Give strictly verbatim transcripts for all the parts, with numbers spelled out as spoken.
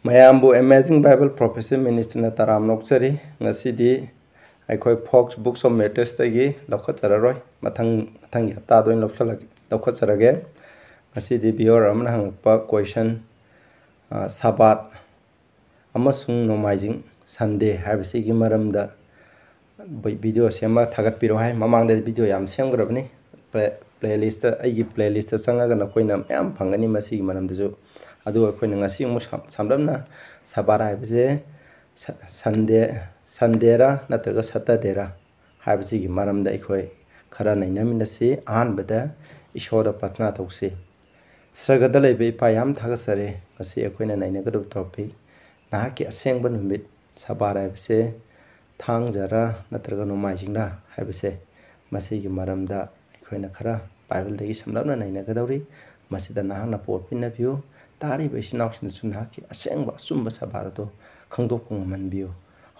ꯃꯌꯥꯝꯕꯨ Amazing Bible Prophecy Ministryꯅ ꯇꯔꯥꯝꯅ ꯑꯣꯛꯆꯔꯤ꯫ ꯉꯁꯤꯗꯤ ꯑꯩꯈꯣꯏ Fox Books of Martyrsꯇꯒꯤ ꯂꯧꯈꯠꯆꯔꯔꯣꯏ, ꯃꯊꯪ ꯃꯊꯪꯒꯤ ꯍꯞꯇꯥꯗ ꯑꯣꯏꯅ ꯂꯧꯈꯠꯂꯒꯦ ꯂꯧꯈꯠꯆꯔꯒꯦ꯫ ꯉꯁꯤꯗꯤ viewer ꯑꯃꯅ ꯍꯪꯉꯛꯄ question, ꯑ, ꯁꯥꯕꯥꯠ ꯑꯃꯁꯨꯡ ꯅꯣꯡꯃꯥꯏꯖꯤꯡ, Sunday, ꯍꯥꯏꯕꯁꯤꯒꯤ ꯃꯔꯝꯗ video ꯁꯦꯝꯃ ꯊꯥꯒꯠꯄꯤꯔꯣ ꯍꯥꯏ꯫ ꯃꯃꯥꯡꯗ video ꯌꯥꯝ ꯁꯦꯝꯈ꯭ꯔꯕꯅꯤ꯫ Play playlistꯇ, ꯑꯩꯒꯤ playlistꯇ ꯆꯪꯉꯒ ꯅꯈꯣꯏꯅ ꯃꯌꯥꯝ ꯐꯪꯒꯅꯤ ꯃꯁꯤꯒꯤ ꯃꯔꯝꯗꯁꯨ꯫ ꯑꯗꯨꯒ ꯑꯩꯈꯣꯏꯅ ꯉꯁꯤ ꯑꯃꯨꯛ ꯁꯝ ꯁꯝꯂꯞꯅ ꯁꯥꯕꯥꯠ ꯍꯥꯏꯕꯁꯦ ꯁ Sunday Sundayꯔ ꯅꯠꯇ꯭ꯔꯒ Saturdayꯔ ꯍꯥꯏꯕꯁꯤꯒꯤ ꯃꯔꯝꯗ ꯑꯩꯈꯣꯏ ꯈꯔ ꯅꯩꯅꯃꯤꯟꯅꯁꯤ꯫ ꯑꯍꯥꯟꯕꯗ ꯏꯁꯣꯔꯗ ꯄ꯭ꯔꯊꯅꯥ ꯇꯧꯁꯤ꯫ ꯁꯔꯒꯗ ꯂꯩꯕ ꯏꯄꯥ, ꯌꯥꯝ ꯊꯥꯒꯠꯆꯔꯤ꯫ ꯉꯁꯤ ꯑꯩꯈꯣꯏꯅ ꯅꯩꯅꯒꯗꯕ topic, ꯅꯍꯥꯛꯀꯤ ꯑꯁꯦꯡꯕ ꯅꯨꯃꯤꯠ ꯁꯥꯕꯥꯠ ꯍꯥꯏꯕꯁꯦ ꯊꯥꯡꯖꯔ ꯅꯠꯇ꯭ꯔꯒ ꯅꯣꯡꯃꯥꯏꯖꯤꯡꯂ ꯍꯥꯏꯕꯁꯦ, ꯃꯁꯤꯒꯤ ꯃꯔꯝꯗ ꯑꯩꯈꯣꯏꯅ ꯈꯔ Bibleꯗꯒꯤ ꯁꯝꯂꯞꯅ ꯅꯩꯅꯒꯗꯧꯔꯤ꯫ ꯃꯁꯤꯗ ꯅꯍꯥꯛꯅ ꯄꯣꯠ ꯄꯤꯅꯕꯤꯌꯨ꯫ ꯇꯥꯔꯤꯕ ꯏꯆꯤꯟ ꯏꯅꯥꯎꯁꯤꯡꯗꯁꯨ ꯅꯍꯥꯛꯀꯤ ꯑꯁꯦꯡꯕ ꯑꯆꯨꯝꯕ ꯁꯥꯕꯥꯠ ꯑꯗꯨ ꯈꯪꯗꯣꯛꯄ ꯉꯝꯍꯟꯕꯤꯌꯨ꯫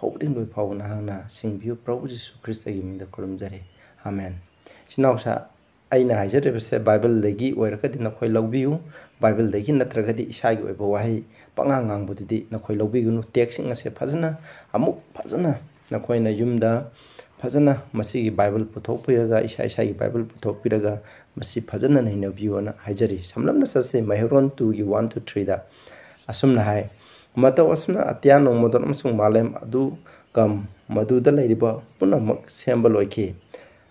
ꯍꯧꯕꯗꯒꯤ ꯂꯣꯏ ꯐꯥꯎꯕ ꯅꯍꯥꯛꯅ ꯁꯤꯡꯕꯤꯌꯨ꯫ ꯄ꯭ꯔꯚꯨ ꯖꯤꯁꯨ ꯈ꯭ꯔꯤꯁꯇꯒꯤ ꯃꯤꯡꯗ ꯈꯨꯔꯨꯝꯖꯔꯤ꯫ ꯑꯥꯃꯦꯟ꯫ ꯏꯆꯤꯟ ꯏꯅꯥꯎꯁꯥ, ꯑꯩꯅ ꯍꯥꯏꯖꯔꯤꯕꯁꯦ Bibleꯗꯒꯤ ꯑꯣꯏꯔꯒꯗꯤ ꯅꯈꯣꯏ ꯂꯧꯕꯤꯌꯨ꯫ Bibleꯗꯒꯤ ꯅꯠꯇ꯭ꯔꯒꯗꯤ ꯏꯁꯥꯒꯤ ꯑꯣꯏꯕ ꯋꯥꯍꯩ ꯄꯉꯥꯡ ꯉꯥꯡꯕꯗꯨꯗꯤ ꯅꯈꯣꯏ ꯂꯧꯕꯤꯒꯅꯨ꯫ Textꯁꯤꯡ ꯑꯁꯦ ꯐꯖꯅ, ꯑꯃꯨꯛ ꯐꯖꯅ ꯅꯈꯣꯏꯅ ꯌꯨꯝꯗ ꯐꯖꯅ ꯃꯁꯤꯒꯤ Bible ꯄꯨꯊꯣꯛꯄꯤꯔꯒ, ꯏꯁꯥ ꯏꯁꯥꯒꯤ Bible ꯄꯨꯊꯣꯛꯄꯤꯔꯒ ꯃꯁꯤ ꯐꯖꯅ ꯅꯩꯅꯕꯤꯌꯨꯅ ꯍꯥꯏꯖꯔꯤ꯫ ꯁꯝꯂꯞꯅ ꯆꯠꯁꯤ ꯃꯩꯍꯧꯔꯣꯟ twoꯒꯤ one to threeꯗ꯫ ꯑꯁꯨꯝꯅ ꯍꯥꯏ, "ꯃꯇꯧ ꯑꯁꯨꯝꯅ ꯑꯇꯤꯌꯥ, ꯅꯣꯡꯃꯗꯣꯟ ꯑꯃꯁꯨꯡ ꯃꯥꯂꯦꯝ ꯑꯗꯨꯒ ꯃꯗꯨꯗ ꯂꯩꯔꯤꯕ ꯄꯨꯝꯅꯃꯛ ꯁꯦꯝꯕ ꯂꯣꯏꯈꯤ꯫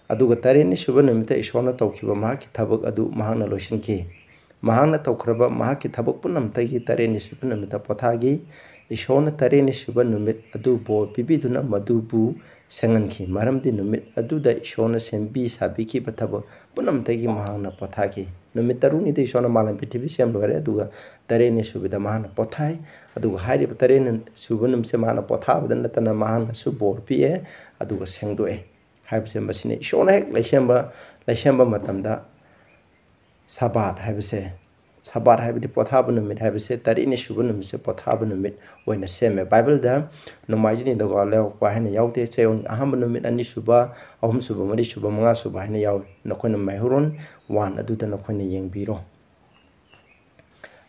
ꯑꯗꯨꯒ ꯇꯔꯦꯠꯅꯤ ꯁꯨꯕ ꯅꯨꯃꯤꯠꯇ ꯏꯁꯣꯔꯅ ꯇꯧꯈꯤꯕ ꯃꯍꯥꯛꯀꯤ ꯊꯕꯛ ꯑꯗꯨ ꯃꯍꯥꯛꯅ ꯂꯣꯏꯁꯤꯟꯈꯤ꯫ ꯃꯍꯥꯛꯅ ꯇꯧꯈ꯭ꯔꯕ ꯃꯍꯥꯛꯀꯤ ꯊꯕꯛ ꯄꯨꯝꯅꯃꯛꯇꯒꯤ ꯇꯔꯦꯠꯅꯤ ꯁꯨꯕ ꯅꯨꯃꯤꯠꯇ ꯄꯣꯊꯥꯈꯤ꯫ ꯏꯁꯣꯔꯅ ꯇꯔꯦꯠꯅꯤ ꯁꯨꯕ ꯅꯨꯃꯤꯠ ꯑꯗꯨ ꯕꯣꯔ ꯄꯤꯕꯤꯗꯨꯅ ꯃꯗꯨꯕꯨ ꯁꯦꯡꯍꯟꯈꯤ, ꯃꯔꯝꯗꯤ ꯅꯨꯃꯤꯠ ꯑꯗꯨꯗ ꯏꯁꯣꯔꯅ ꯁꯦꯝꯕꯤ ꯁꯥꯕꯤꯈꯤꯕ ꯊꯕꯛ ꯄꯨꯝꯅꯃꯛꯇꯒꯤ ꯃꯍꯥꯛꯅ ꯄꯣꯊꯥꯈꯤ꯫" ꯅꯨꯃꯤꯠ ꯇꯔꯨꯛꯅꯤꯗ ꯏꯁꯣꯔꯅ ꯃꯥꯂꯦꯝ ꯄ꯭ꯔꯤꯊꯤꯕꯤ ꯁꯦꯝ ꯂꯣꯏꯔꯦ, ꯑꯗꯨꯒ ꯇꯔꯦꯠꯅꯤ ꯁꯨꯕꯗ ꯃꯍꯥꯛꯅ ꯄꯣꯊꯥꯏ꯫ ꯑꯗꯨꯒ ꯍꯥꯏꯔꯤꯕ ꯇꯔꯦꯠꯅꯤ ꯁꯨꯕ ꯅꯨꯃꯤꯠꯁꯦ ꯃꯍꯥꯛꯅ ꯄꯣꯊꯥꯕꯗ ꯅꯠꯇꯅ ꯃꯍꯥꯛꯅꯁꯨ ꯕꯣꯔ ꯄꯤꯌꯦ, ꯑꯗꯨꯒ ꯁꯦꯡꯗꯣꯛꯑꯦ꯫ ꯍꯥꯏꯕꯁꯦ ꯃꯁꯤꯅ ꯏꯁꯣꯔꯅ ꯍꯦꯛ ꯂꯩꯁꯦꯝꯕ, ꯂꯩꯁꯦꯝꯕ ꯃꯇꯝꯗ ꯁꯥꯕꯥꯠ ꯍꯥꯏꯕꯁꯦ, ꯁꯥꯕꯥꯠ ꯍꯥꯏꯕꯗꯤ ꯄꯣꯊꯥꯕ ꯅꯨꯃꯤꯠ ꯍꯥꯏꯕꯁꯦ, ꯇꯔꯦꯠꯅꯤ ꯁꯨꯕ ꯅꯨꯃꯤꯠꯁꯦ ꯄꯣꯊꯥꯕ ꯅꯨꯃꯤꯠ ꯑꯣꯏꯅ ꯁꯦꯝꯃꯦ꯫ Bibleꯗ ꯅꯣꯡꯃꯥꯏꯖꯤꯡ ꯅꯤꯡꯊꯧꯀꯥꯕ ꯂꯩꯕꯥꯛꯄꯣꯛꯄ ꯍꯥꯏꯅ ꯌꯥꯎꯗꯦ꯫ ꯆꯌꯣꯜꯒꯤ ꯑꯍꯥꯟꯕ ꯅꯨꯃꯤꯠ, ꯑꯅꯤꯁꯨꯕ, ꯑꯍꯨꯝꯁꯨꯕ, ꯃꯔꯤꯁꯨꯕ, ꯃꯉꯥꯁꯨꯕ ꯍꯥꯏꯅ ꯌꯥꯎꯏ꯫ ꯅꯈꯣꯏꯅ ꯃꯩꯍꯧꯔꯣꯟ one ꯑꯗꯨꯗ ꯅꯈꯣꯏꯅ ꯌꯦꯡꯕꯤꯔꯣ꯫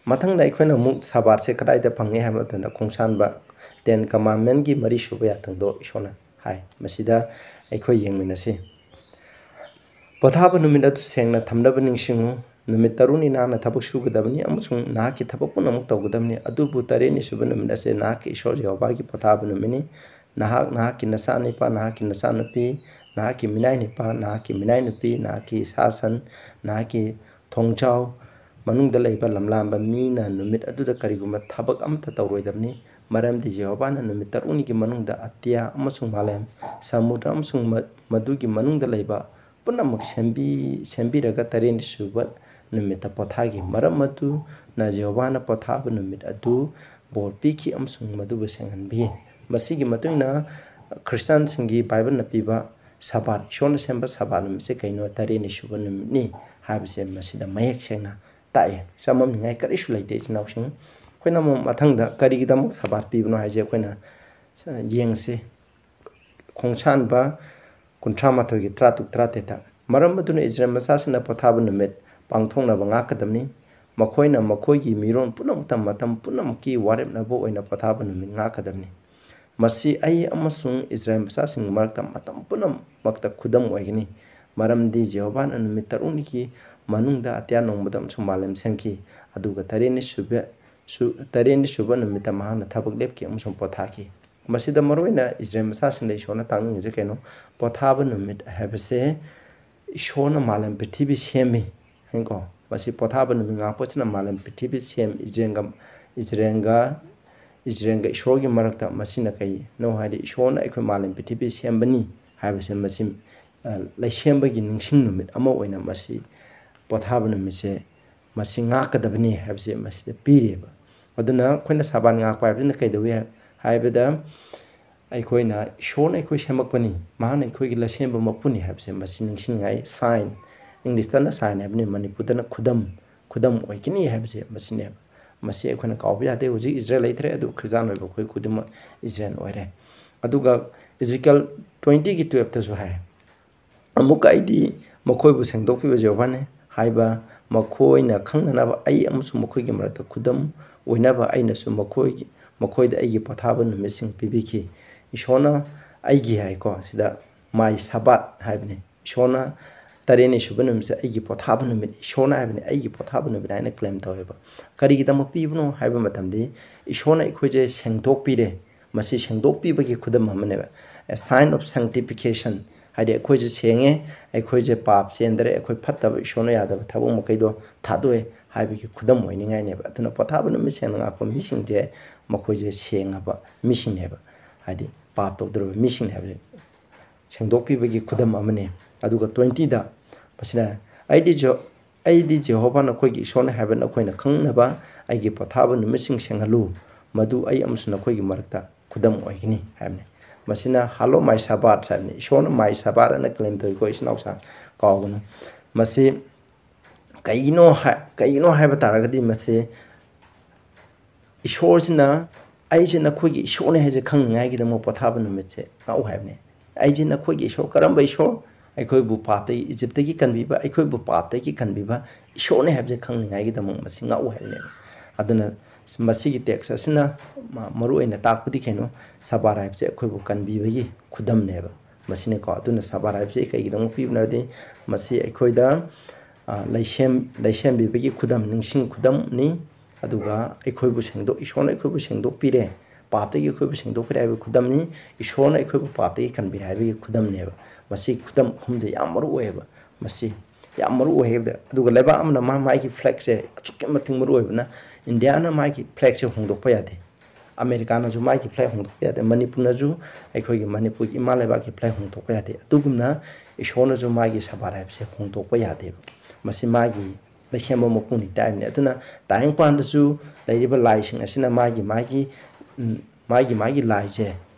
ꯃꯊꯪꯗ ꯑꯩꯈꯣꯏꯅ ꯑꯃꯨꯛ ꯁꯥꯕꯥꯠꯁꯦ ꯀꯗꯥꯏꯗ ꯐꯪꯉꯤ ꯍꯥꯏꯕ ꯃꯇꯝꯗ, ꯈꯣꯡꯁꯥꯟꯕ, Ten Commandmentꯀꯤ ꯃꯔꯤ ꯁꯨꯕ ꯌꯥꯊꯪꯗꯣ ꯏꯁꯣꯔꯅ ꯍꯥꯏ꯫ ꯃꯁꯤꯗ ꯑꯩꯈꯣꯏ ꯌꯦꯡꯃꯤꯟꯅꯁꯤ꯫ ꯄꯣꯊꯥꯕ ꯅꯨꯃꯤꯠ ꯑꯗꯨ ꯁꯦꯡꯅ ꯊꯝꯅꯕ ꯅꯤꯡꯁꯤꯡꯉꯨ꯫ ꯅꯨꯃꯤꯠ ꯇꯔꯨꯛꯅꯤ ꯅꯍꯥꯛꯅ ꯊꯕꯛ ꯁꯨꯒꯗꯕꯅꯤ ꯑꯃꯁꯨꯡ ꯅꯍꯥꯛꯀꯤ ꯊꯕꯛ ꯄꯨꯝꯅꯃꯛ ꯇꯧꯒꯗꯕꯅꯤ, ꯑꯗꯨꯕꯨ ꯇꯔꯦꯠꯅꯤ ꯁꯨꯕ ꯅꯨꯃꯤꯠ ꯑꯁꯤ ꯅꯍꯥꯛꯀꯤ ꯏꯁꯣꯔ ꯌꯦꯍꯣꯋꯥꯒꯤ ꯄꯣꯊꯥꯕ ꯅꯨꯃꯤꯠꯅꯤ꯫ ꯅꯍꯥꯛ, ꯅꯍꯥꯛꯀꯤ ꯅꯆꯥꯅꯤꯄꯥ, ꯅꯍꯥꯛꯀꯤ ꯅꯆꯥꯅꯨꯄꯤ, ꯅꯍꯥꯛꯀꯤ ꯃꯤꯅꯥꯏꯅꯤꯄꯥ, ꯅꯍꯥꯛꯀꯤ ꯃꯤꯅꯥꯏꯅꯨꯄꯤ, ꯅꯍꯥꯛꯀꯤ ꯁꯥ ꯁꯟ, ꯅꯍꯥꯛꯀꯤ ꯊꯣꯡꯖꯥꯎ ꯃꯅꯨꯡꯗ ꯂꯩꯕ ꯂꯝꯂꯥꯟꯕ ꯃꯤꯅ ꯅꯨꯃꯤꯠ ꯑꯗꯨꯗ ꯀꯔꯤꯒꯨꯝꯕ ꯊꯕꯛ ꯑꯃꯠꯇ ꯇꯧꯔꯣꯏꯗꯕꯅꯤ, ꯃꯔꯝꯗꯤ ꯌꯦꯍꯣꯋꯥꯅ ꯅꯨꯃꯤꯠ ꯇꯔꯨꯛꯅꯤꯒꯤ ꯃꯅꯨꯡꯗ ꯑꯇꯤꯌꯥ ꯑꯃꯁꯨꯡ ꯃꯥꯂꯦꯝ, ꯁꯃꯨꯗ꯭ꯔ ꯑꯃꯁꯨꯡ ꯃ-, ꯃꯗꯨꯒꯤ ꯃꯅꯨꯡꯗ ꯂꯩꯕ ꯄꯨꯝꯅꯃꯛ ꯁꯦꯝꯕꯤ-, ꯁꯦꯝꯕꯤꯔꯒ ꯇꯔꯦꯠꯅꯤ ꯁꯨꯕ ꯅꯨꯃꯤꯠꯇ ꯄꯣꯊꯥꯈꯤ꯫ ꯃꯔꯝ ꯑꯗꯨꯅ ꯌꯦꯍꯣꯋꯥꯅ ꯄꯣꯊꯥꯕ ꯅꯨꯃꯤꯠ ꯑꯗꯨ ꯕꯣꯔ ꯄꯤꯈꯤ ꯑꯃꯁꯨꯡ ꯃꯗꯨꯕꯨ ꯁꯦꯡꯍꯟꯕꯤ꯫ ꯃꯁꯤꯒꯤ ꯃꯇꯨꯡ ꯏꯟꯅ ꯈ꯭ꯔꯤꯁꯇꯥꯟꯁꯤꯡꯒꯤ ꯕꯥꯏꯕꯜꯅ ꯄꯤꯕ ꯁꯕꯥꯠ, ꯏꯁꯣꯔꯅ ꯁꯦꯝꯕ ꯁꯕꯥꯠ ꯅꯨꯃꯤꯠꯁꯦ ꯀꯩꯅꯣ? ꯇꯔꯦꯠꯅꯤ ꯁꯨꯕ ꯅꯨꯃꯤꯠꯅꯤ ꯍꯥꯏꯕꯁꯦ ꯃꯁꯤꯗ ꯃꯌꯦꯛ ꯁꯦꯡꯅ ꯇꯥꯛꯑꯦ꯫ ꯆꯃꯝꯅꯤꯡꯉꯥꯏ ꯀꯔꯤꯁꯨ ꯂꯩꯇꯦ, ꯏꯆꯤꯟ ꯏꯅꯥꯎꯁꯤꯡ꯫ ꯑꯩꯈꯣꯏꯅ ꯑꯃꯨꯛ ꯃꯊꯪꯗ ꯀꯔꯤꯒꯤꯗꯃꯛ ꯁꯕꯥꯠ ꯄꯤꯕꯅꯣ ꯍꯥꯏꯁꯦ ꯑꯩꯈꯣꯏꯅ, ꯑ, ꯌꯦꯡꯁꯤ꯫ ꯈꯣꯡꯁꯥꯟꯕ ꯀꯨꯟꯊ꯭ꯔꯥ ꯃꯥꯊꯣꯏꯒꯤ ꯇꯔꯥ ꯇꯔꯨꯛ, ꯇꯔꯥ ꯇꯔꯦꯠꯇ, "ꯃꯔꯝ ꯑꯗꯨꯅ ꯏꯁꯔꯥꯌꯦꯜ ꯃꯆꯥꯁꯤꯡꯅ ꯄꯣꯊꯥꯕ ꯅꯨꯃꯤꯠ ꯄꯥꯡꯊꯣꯛꯅꯕ ꯉꯥꯛꯀꯗꯕꯅꯤ꯫ ꯃꯈꯣꯏꯅ ꯃꯈꯣꯏꯒꯤ ꯃꯤꯔꯣꯜ ꯄꯨꯝꯅꯃꯛꯇ ꯃꯇꯝ ꯄꯨꯝꯅꯃꯛꯀꯤ ꯋꯥꯔꯦꯞꯅꯕ ꯑꯣꯏꯅ ꯄꯣꯊꯥꯕ ꯅꯨꯃꯤꯠ ꯉꯥꯛꯀꯗꯕꯅꯤ꯫ ꯃꯁꯤ ꯑꯩ ꯑꯃꯁꯨꯡ ꯏꯁꯔꯥꯌꯦꯜ ꯃꯆꯥꯁꯤꯡꯒꯤ ꯃꯔꯛꯇ ꯃꯇꯝ ꯄꯨꯝꯅꯃꯛꯇ ꯈꯨꯗꯝ ꯑꯣꯏꯒꯅꯤ, ꯃꯔꯝꯗꯤ ꯌꯦꯍꯣꯋꯥꯅ ꯅꯨꯃꯤꯠ ꯇꯔꯨꯛꯅꯤꯒꯤ ꯃꯅꯨꯡꯗ ꯑꯇꯤꯌꯥ ꯅꯣꯡꯕꯗ ꯑꯃꯁꯨꯡ ꯃꯥꯂꯦꯝ ꯁꯦꯝꯈꯤ, ꯑꯗꯨꯒ ꯇꯔꯦꯠꯅꯤ ꯁꯨꯕ, ꯁꯨ-, ꯇꯔꯦꯠꯅꯤ ꯁꯨꯕ ꯅꯨꯃꯤꯠꯇ ꯃꯍꯥꯛꯅ ꯊꯕꯛ ꯂꯦꯞꯈꯤ ꯑꯃꯁꯨꯡ ꯄꯣꯊꯥꯈꯤ"꯫ ꯃꯁꯤꯗ ꯃꯔꯨꯑꯣꯏꯅ ꯏꯁꯔꯥꯌꯦꯜ ꯃꯆꯥꯁꯤꯡꯗ ꯏꯁꯣꯔꯅ ꯇꯥꯛꯅꯤꯡꯉꯤꯁꯦ ꯀꯩꯅꯣ? ꯄꯣꯊꯥꯕ ꯅꯨꯃꯤꯠ ꯍꯥꯏꯕꯁꯦ ꯏꯁꯣꯔꯅ ꯃꯥꯂꯦꯝ ꯄ꯭ꯔꯤꯊꯤꯕꯤ ꯁꯦꯝꯃꯤ ꯍꯥꯏꯅꯀꯣ꯫ ꯃꯁꯤ ꯄꯣꯊꯥꯕ ꯅꯨꯃꯤꯠ ꯉꯥꯛꯄꯁꯤꯅ ꯃꯥꯂꯦꯝ ꯄ꯭ꯔꯤꯊꯤꯕꯤ ꯁꯦꯝ, ꯏꯁꯔꯥꯌꯦꯜꯒ, ꯏꯁꯔꯥꯌꯦꯜꯒ, ꯏꯁꯔꯥꯌꯦꯜꯒ ꯏꯁꯣꯔꯒꯤ ꯃꯔꯛꯇ ꯃꯁꯤꯅ ꯀꯩꯅꯣ ꯍꯥꯏꯗꯤ, ꯏꯁꯣꯔꯅ ꯑꯩꯈꯣꯏ ꯃꯥꯂꯦꯝ ꯄ꯭ꯔꯤꯊꯤꯕꯤ ꯁꯦꯝꯕꯅꯤ ꯍꯥꯏꯕꯁꯦ ꯃꯁꯤ, ꯑ, ꯂꯩꯁꯦꯝꯕꯒꯤ ꯅꯤꯡꯁꯤꯡ ꯅꯨꯃꯤꯠ ꯑꯃ ꯑꯣꯏꯅ ꯃꯁꯤ ꯄꯣꯊꯥꯕ ꯅꯨꯃꯤꯠꯁꯦ ꯃꯁꯤ ꯉꯥꯛꯀꯗꯕꯅꯤ ꯍꯥꯏꯕꯁꯦ ꯃꯁꯤꯗ ꯄꯤꯔꯤꯑꯕ꯫ ꯑꯗꯨꯅ ꯑꯩꯈꯣꯏꯅ ꯁꯕꯥꯠ ꯉꯥꯛꯄ ꯍꯥꯏꯕꯁꯤꯅ ꯀꯩꯗꯧꯏ ꯍꯥꯏꯕꯗ, ꯑꯩꯈꯣꯏꯅ, ꯏꯁꯣꯔꯅ ꯑꯩꯈꯣꯏ ꯁꯦꯝꯃꯛꯄꯅꯤ, ꯃꯍꯥꯛꯅ ꯑꯩꯈꯣꯏꯒꯤ ꯂꯩꯁꯦꯝꯕ ꯃꯄꯨꯅꯤ ꯍꯥꯏꯕꯁꯦ ꯃꯁꯤ ꯅꯤꯡꯁꯤꯡꯅꯤꯡꯉꯥꯏ꯫ ꯁꯥꯏꯟ, ꯏꯪꯂꯤꯁꯇꯅ ꯁꯥꯏꯟ ꯍꯥꯏꯕꯅꯤ, ꯃꯅꯤꯄꯨꯔꯗꯅ ꯈꯨꯗꯝ, ꯈꯨꯗꯝ ꯑꯣꯏꯒꯅꯤ ꯍꯥꯏꯕꯁꯦ ꯃꯁꯤꯅꯦꯕ꯫ ꯃꯁꯤ ꯑꯩꯈꯣꯏꯅ ꯀꯥꯎꯕ ꯌꯥꯗꯦ꯫ ꯍꯧꯖꯤꯛ ꯏꯁꯔꯥꯌꯦꯜ ꯂꯩꯇ꯭ꯔꯦ, ꯑꯗꯨ ꯈ꯭ꯔꯤꯁꯇꯥꯟ ꯑꯣꯏꯕ ꯑꯩꯈꯣꯏ ꯈꯨꯗꯤꯡꯃꯛ ꯏꯁꯔꯥꯌꯦꯜ ꯑꯣꯏꯔꯦ꯫ ꯑꯗꯨꯒ ꯏꯖꯤꯀꯦꯜ ꯇ꯭ꯋꯦꯟꯇꯤꯒꯤ ꯇꯨꯌꯦꯜꯞꯇꯁꯨ ꯍꯥꯏ, "ꯑꯃꯨꯛꯀ ꯑꯩꯗꯤ ꯃꯈꯣꯏꯕꯨ ꯁꯦꯡꯗꯣꯛꯄꯤꯕ ꯌꯦꯍꯣꯋꯥꯅꯤ" ꯍꯥꯏꯕ ꯃꯈꯣꯏꯅ ꯈꯪꯅꯅꯕ ꯑꯩ ꯑꯃꯁꯨꯡ ꯃꯈꯣꯏꯒꯤ ꯃꯔꯛꯇ ꯈꯨꯗꯝ ꯑꯣꯏꯅꯕ ꯑꯩꯅꯁꯨ ꯃꯈꯣꯏꯒꯤ, ꯃꯈꯣꯏꯗ ꯑꯩꯒꯤ ꯄꯣꯊꯥꯕ ꯅꯨꯃꯤꯠꯁꯤꯡ ꯄꯤꯕꯤꯈꯤ꯫ ꯏꯁꯣꯔꯅ ꯑꯩꯒꯤ ꯍꯥꯏꯀꯣ, ꯁꯤꯗ my Sabbath ꯍꯥꯏꯕꯅꯤ꯫ ꯏꯁꯣꯔꯅ ꯇꯔꯦꯠꯅꯤ ꯁꯨꯕ ꯅꯨꯃꯤꯠꯁꯦ ꯑꯩꯒꯤ ꯄꯣꯊꯥꯕ ꯅꯨꯃꯤꯠ, ꯏꯁꯣꯔꯅ ꯍꯥꯏꯕꯅꯤ, "ꯑꯩꯒꯤ ꯄꯣꯊꯥꯕ ꯅꯨꯃꯤꯠ" ꯍꯥꯏꯅ claim ꯇꯧꯋꯦꯕ꯫ ꯀꯔꯤꯒꯤꯗꯃꯛ ꯄꯤꯕꯅꯣ ꯍꯥꯏꯕ ꯃꯇꯝꯗꯤ, ꯏꯁꯣꯔꯅ ꯑꯩꯈꯣꯏꯁꯦ ꯁꯦꯡꯗꯣꯛꯄꯤꯔꯦ꯫ ꯃꯁꯤ ꯁꯦꯡꯗꯣꯛꯄꯤꯕꯒꯤ ꯈꯨꯗꯝ ꯑꯃꯅꯦꯕ, a sign of sanctification꯫ ꯍꯥꯏꯗꯤ ꯑꯩꯈꯣꯏꯁꯦ ꯁꯦꯡꯉꯦ, ꯑꯩꯈꯣꯏꯁꯦ ꯄꯥꯞ ꯆꯦꯟꯗ꯭ꯔꯦ, ꯑꯩꯈꯣꯏ ꯐꯠꯇꯕ, ꯏꯁꯣꯔꯅ ꯌꯥꯗꯕ ꯊꯕꯛ ꯃꯈꯩꯗꯣ ꯊꯥꯗꯣꯛꯑꯦ ꯍꯥꯏꯕꯒꯤ ꯈꯨꯗꯝ ꯑꯣꯏꯅꯤꯡꯉꯥꯏꯅꯦꯕ꯫ ꯑꯗꯨꯅ ꯄꯣꯊꯥꯕ ꯅꯨꯃꯤꯠ ꯁꯦꯡꯅ ꯉꯥꯛꯄ ꯃꯤꯁꯤꯡꯁꯦ ꯃꯈꯣꯏꯁꯦ ꯁꯦꯡꯉꯕ ꯃꯤꯁꯤꯡꯅꯦꯕ, ꯍꯥꯏꯗꯤ ꯄꯥꯞ ꯇꯧꯗ꯭ꯔꯕ ꯃꯤꯁꯤꯡꯅꯦ ꯍꯥꯏꯕꯁꯦ꯫ ꯁꯦꯡꯗꯣꯛꯄꯤꯕꯒꯤ ꯈꯨꯗꯝ ꯑꯃꯅꯤ꯫ ꯑꯗꯨꯒ ꯇ꯭ꯋꯦꯟꯇꯤꯗ ꯃꯁꯤꯅ, "ꯑꯩꯗꯤ ꯖꯦ-, ꯑꯩꯗꯤ ꯖꯦꯍꯣꯚꯥ ꯅꯈꯣꯏꯒꯤ ꯏꯁꯣꯔꯅꯤ ꯍꯥꯏꯕ ꯅꯈꯣꯏꯅ ꯈꯪꯅꯕ ꯑꯩꯒꯤ ꯄꯣꯊꯥꯕ ꯅꯨꯃꯤꯠꯁꯤꯡ ꯁꯦꯡꯍꯜꯂꯨ, ꯃꯗꯨ ꯑꯩ ꯑꯃꯁꯨꯡ ꯅꯈꯣꯏꯒꯤ ꯃꯔꯛꯇ ꯈꯨꯗꯝ ꯑꯣꯏꯒꯅꯤ" ꯍꯥꯏꯕꯅꯤ꯫ ꯃꯁꯤꯅ "Hallow my Sabbath" ꯍꯥꯏꯕꯅꯤ꯫ ꯏꯁꯣꯔꯅ "my Sabbath" ꯑꯅ claim ꯇꯧꯏꯀꯣ, ꯏꯆꯤꯟ ꯏꯅꯥꯎꯁꯥ, ꯀꯥꯎꯒꯅꯨ꯫ ꯃꯁꯤ ꯀꯩꯒꯤꯅꯣ ꯍꯥꯏ-, ꯀꯩꯒꯤꯅꯣ ꯍꯥꯏꯕ ꯇꯥꯔꯒꯗꯤ, ꯃꯁꯤ ꯏꯁꯣꯔꯁꯤꯅ "ꯑꯩꯁꯦ ꯅꯈꯣꯏꯒꯤ ꯏꯁꯣꯔꯅꯤ" ꯍꯥꯏꯁꯦ ꯈꯪꯅꯤꯡꯉꯥꯏꯒꯤꯗꯃꯛ ꯄꯣꯊꯥꯕ ꯅꯨꯃꯤꯠꯁꯦ ꯉꯥꯛꯎ ꯍꯥꯏꯕꯅꯦ꯫ "ꯑꯩꯁꯦ ꯅꯈꯣꯏꯒꯤ ꯏꯁꯣꯔ"꯫ ꯀꯔꯝꯕ ꯏꯁꯣꯔ? ꯑꯩꯈꯣꯏꯕꯨ ꯄꯥꯞꯇꯒꯤ, ꯏꯖꯤꯞꯇꯒꯤ ꯀꯟꯕꯤꯕ, ꯑꯩꯈꯣꯏꯕꯨ ꯄꯥꯞꯇꯒꯤ ꯀꯟꯕꯤꯕ ꯏꯁꯣꯔꯅꯤ ꯍꯥꯏꯕꯁꯦ ꯈꯪꯅꯤꯡꯉꯥꯏꯒꯤꯗꯃꯛ ꯃꯁꯤ ꯉꯥꯛꯎ ꯍꯥꯏꯕꯅꯦꯕ꯫ ꯑꯗꯨꯅ ꯃꯁꯤꯒꯤ text ꯑꯁꯤꯅ ꯃ-, ꯃꯔꯨ ꯑꯣꯏꯅ ꯇꯥꯛꯄꯗꯤ ꯀꯩꯅꯣ? ꯁꯕꯥꯠ ꯍꯥꯏꯕꯁꯦ ꯑꯩꯈꯣꯏꯕꯨ ꯀꯟꯕꯤꯕꯒꯤ ꯈꯨꯗꯝꯅꯦꯕ ꯃꯁꯤꯅꯀꯣ꯫ ꯑꯗꯨꯅ ꯁꯕꯥꯠ ꯍꯥꯏꯕꯁꯤ ꯀꯩꯒꯤꯗꯃꯛ ꯄꯤꯕꯅꯣ ꯍꯥꯏꯕꯗꯤ, ꯃꯁꯤ ꯑꯩꯈꯣꯏꯗ, ꯑ, ꯂꯩꯁꯦꯝ-, ꯂꯩꯁꯦꯝꯕꯤꯕꯒꯤ ꯈꯨꯗꯝ, ꯅꯤꯡꯁꯤꯡ ꯈꯨꯗꯝꯅꯤ꯫ ꯑꯗꯨꯒ ꯑꯩꯈꯣꯏꯕꯨ ꯁꯦꯡꯗꯣꯛ-, ꯏꯁꯣꯔꯅ ꯑꯩꯈꯣꯏꯕꯨ ꯁꯦꯡꯗꯣꯛꯄꯤꯔꯦ, ꯄꯥꯞꯇꯒꯤ ꯑꯩꯈꯣꯏꯕꯨ ꯁꯦꯡꯗꯣꯛꯄꯤꯔꯦ ꯍꯥꯏꯕꯒꯤ ꯈꯨꯗꯝꯅꯤ꯫ ꯏꯁꯣꯔꯅ ꯑꯩꯈꯣꯏꯕꯨ ꯄꯥꯞꯇꯒꯤ ꯀꯟꯕꯤꯔꯦ ꯍꯥꯏꯕꯒꯤ ꯈꯨꯗꯝꯅꯦꯕ꯫ ꯃꯁꯤ ꯈꯨꯗꯝ ꯑꯍꯨꯝꯁꯦ ꯌꯥꯝ ꯃꯔꯨ ꯑꯣꯏꯌꯦꯕ꯫ ꯃꯁꯤ ꯌꯥꯝ ꯃꯔꯨ ꯑꯣꯏ ꯍꯥꯏꯕꯗ, ꯑꯗꯨꯒ ꯂꯩꯕꯥꯛ ꯑꯃꯅ ꯃꯥ ꯃꯥꯒꯤ flagꯁꯦ ꯑꯁꯨꯛꯀꯤ ꯃꯇꯤꯛ ꯃꯔꯨ ꯑꯣꯏꯕꯅ, ꯏꯟꯗꯤꯌꯥꯅ ꯃꯥꯒꯤ flagꯁꯦ ꯍꯣꯡꯗꯣꯛꯄ ꯌꯥꯗꯦ, ꯑꯃꯦꯔꯤꯀꯥꯅꯁꯨ ꯃꯥꯒꯤ flag ꯍꯣꯡꯗꯣꯛꯄ ꯌꯥꯗꯦ, ꯃꯅꯤꯄꯨꯔꯅꯁꯨ ꯑꯩꯈꯣꯏꯒꯤ ꯃꯅꯤꯄꯨꯔꯒꯤ ꯏꯃꯥ ꯂꯩꯕꯥꯛꯀꯤ flag ꯍꯣꯡꯗꯣꯛꯄ ꯌꯥꯗꯦ꯫ ꯑꯗꯨꯒꯨꯝꯅ ꯏꯁꯣꯔꯅꯁꯨ ꯃꯥꯒꯤ ꯁꯕꯥꯠ ꯍꯥꯏꯕꯁꯦ ꯍꯣꯡꯗꯣꯛꯄ ꯌꯥꯗꯦꯕ꯫ ꯃꯁꯤ ꯃꯥꯒꯤ ꯂꯩꯁꯦꯝꯕ ꯃꯄꯨꯅꯤ ꯇꯥꯏꯕꯅꯤ꯫ ꯑꯗꯨꯅ ꯇꯥꯏꯕꯪꯄꯥꯟꯗꯁꯨ ꯂꯩꯔꯤꯕ ꯂꯥꯏꯁꯤꯡ ꯑꯁꯤꯅ ꯃꯥꯒꯤ ꯃꯥꯒꯤ, ꯎꯝ, ꯃꯥꯒꯤ ꯃꯥꯒꯤ ꯂꯥꯏꯁꯦ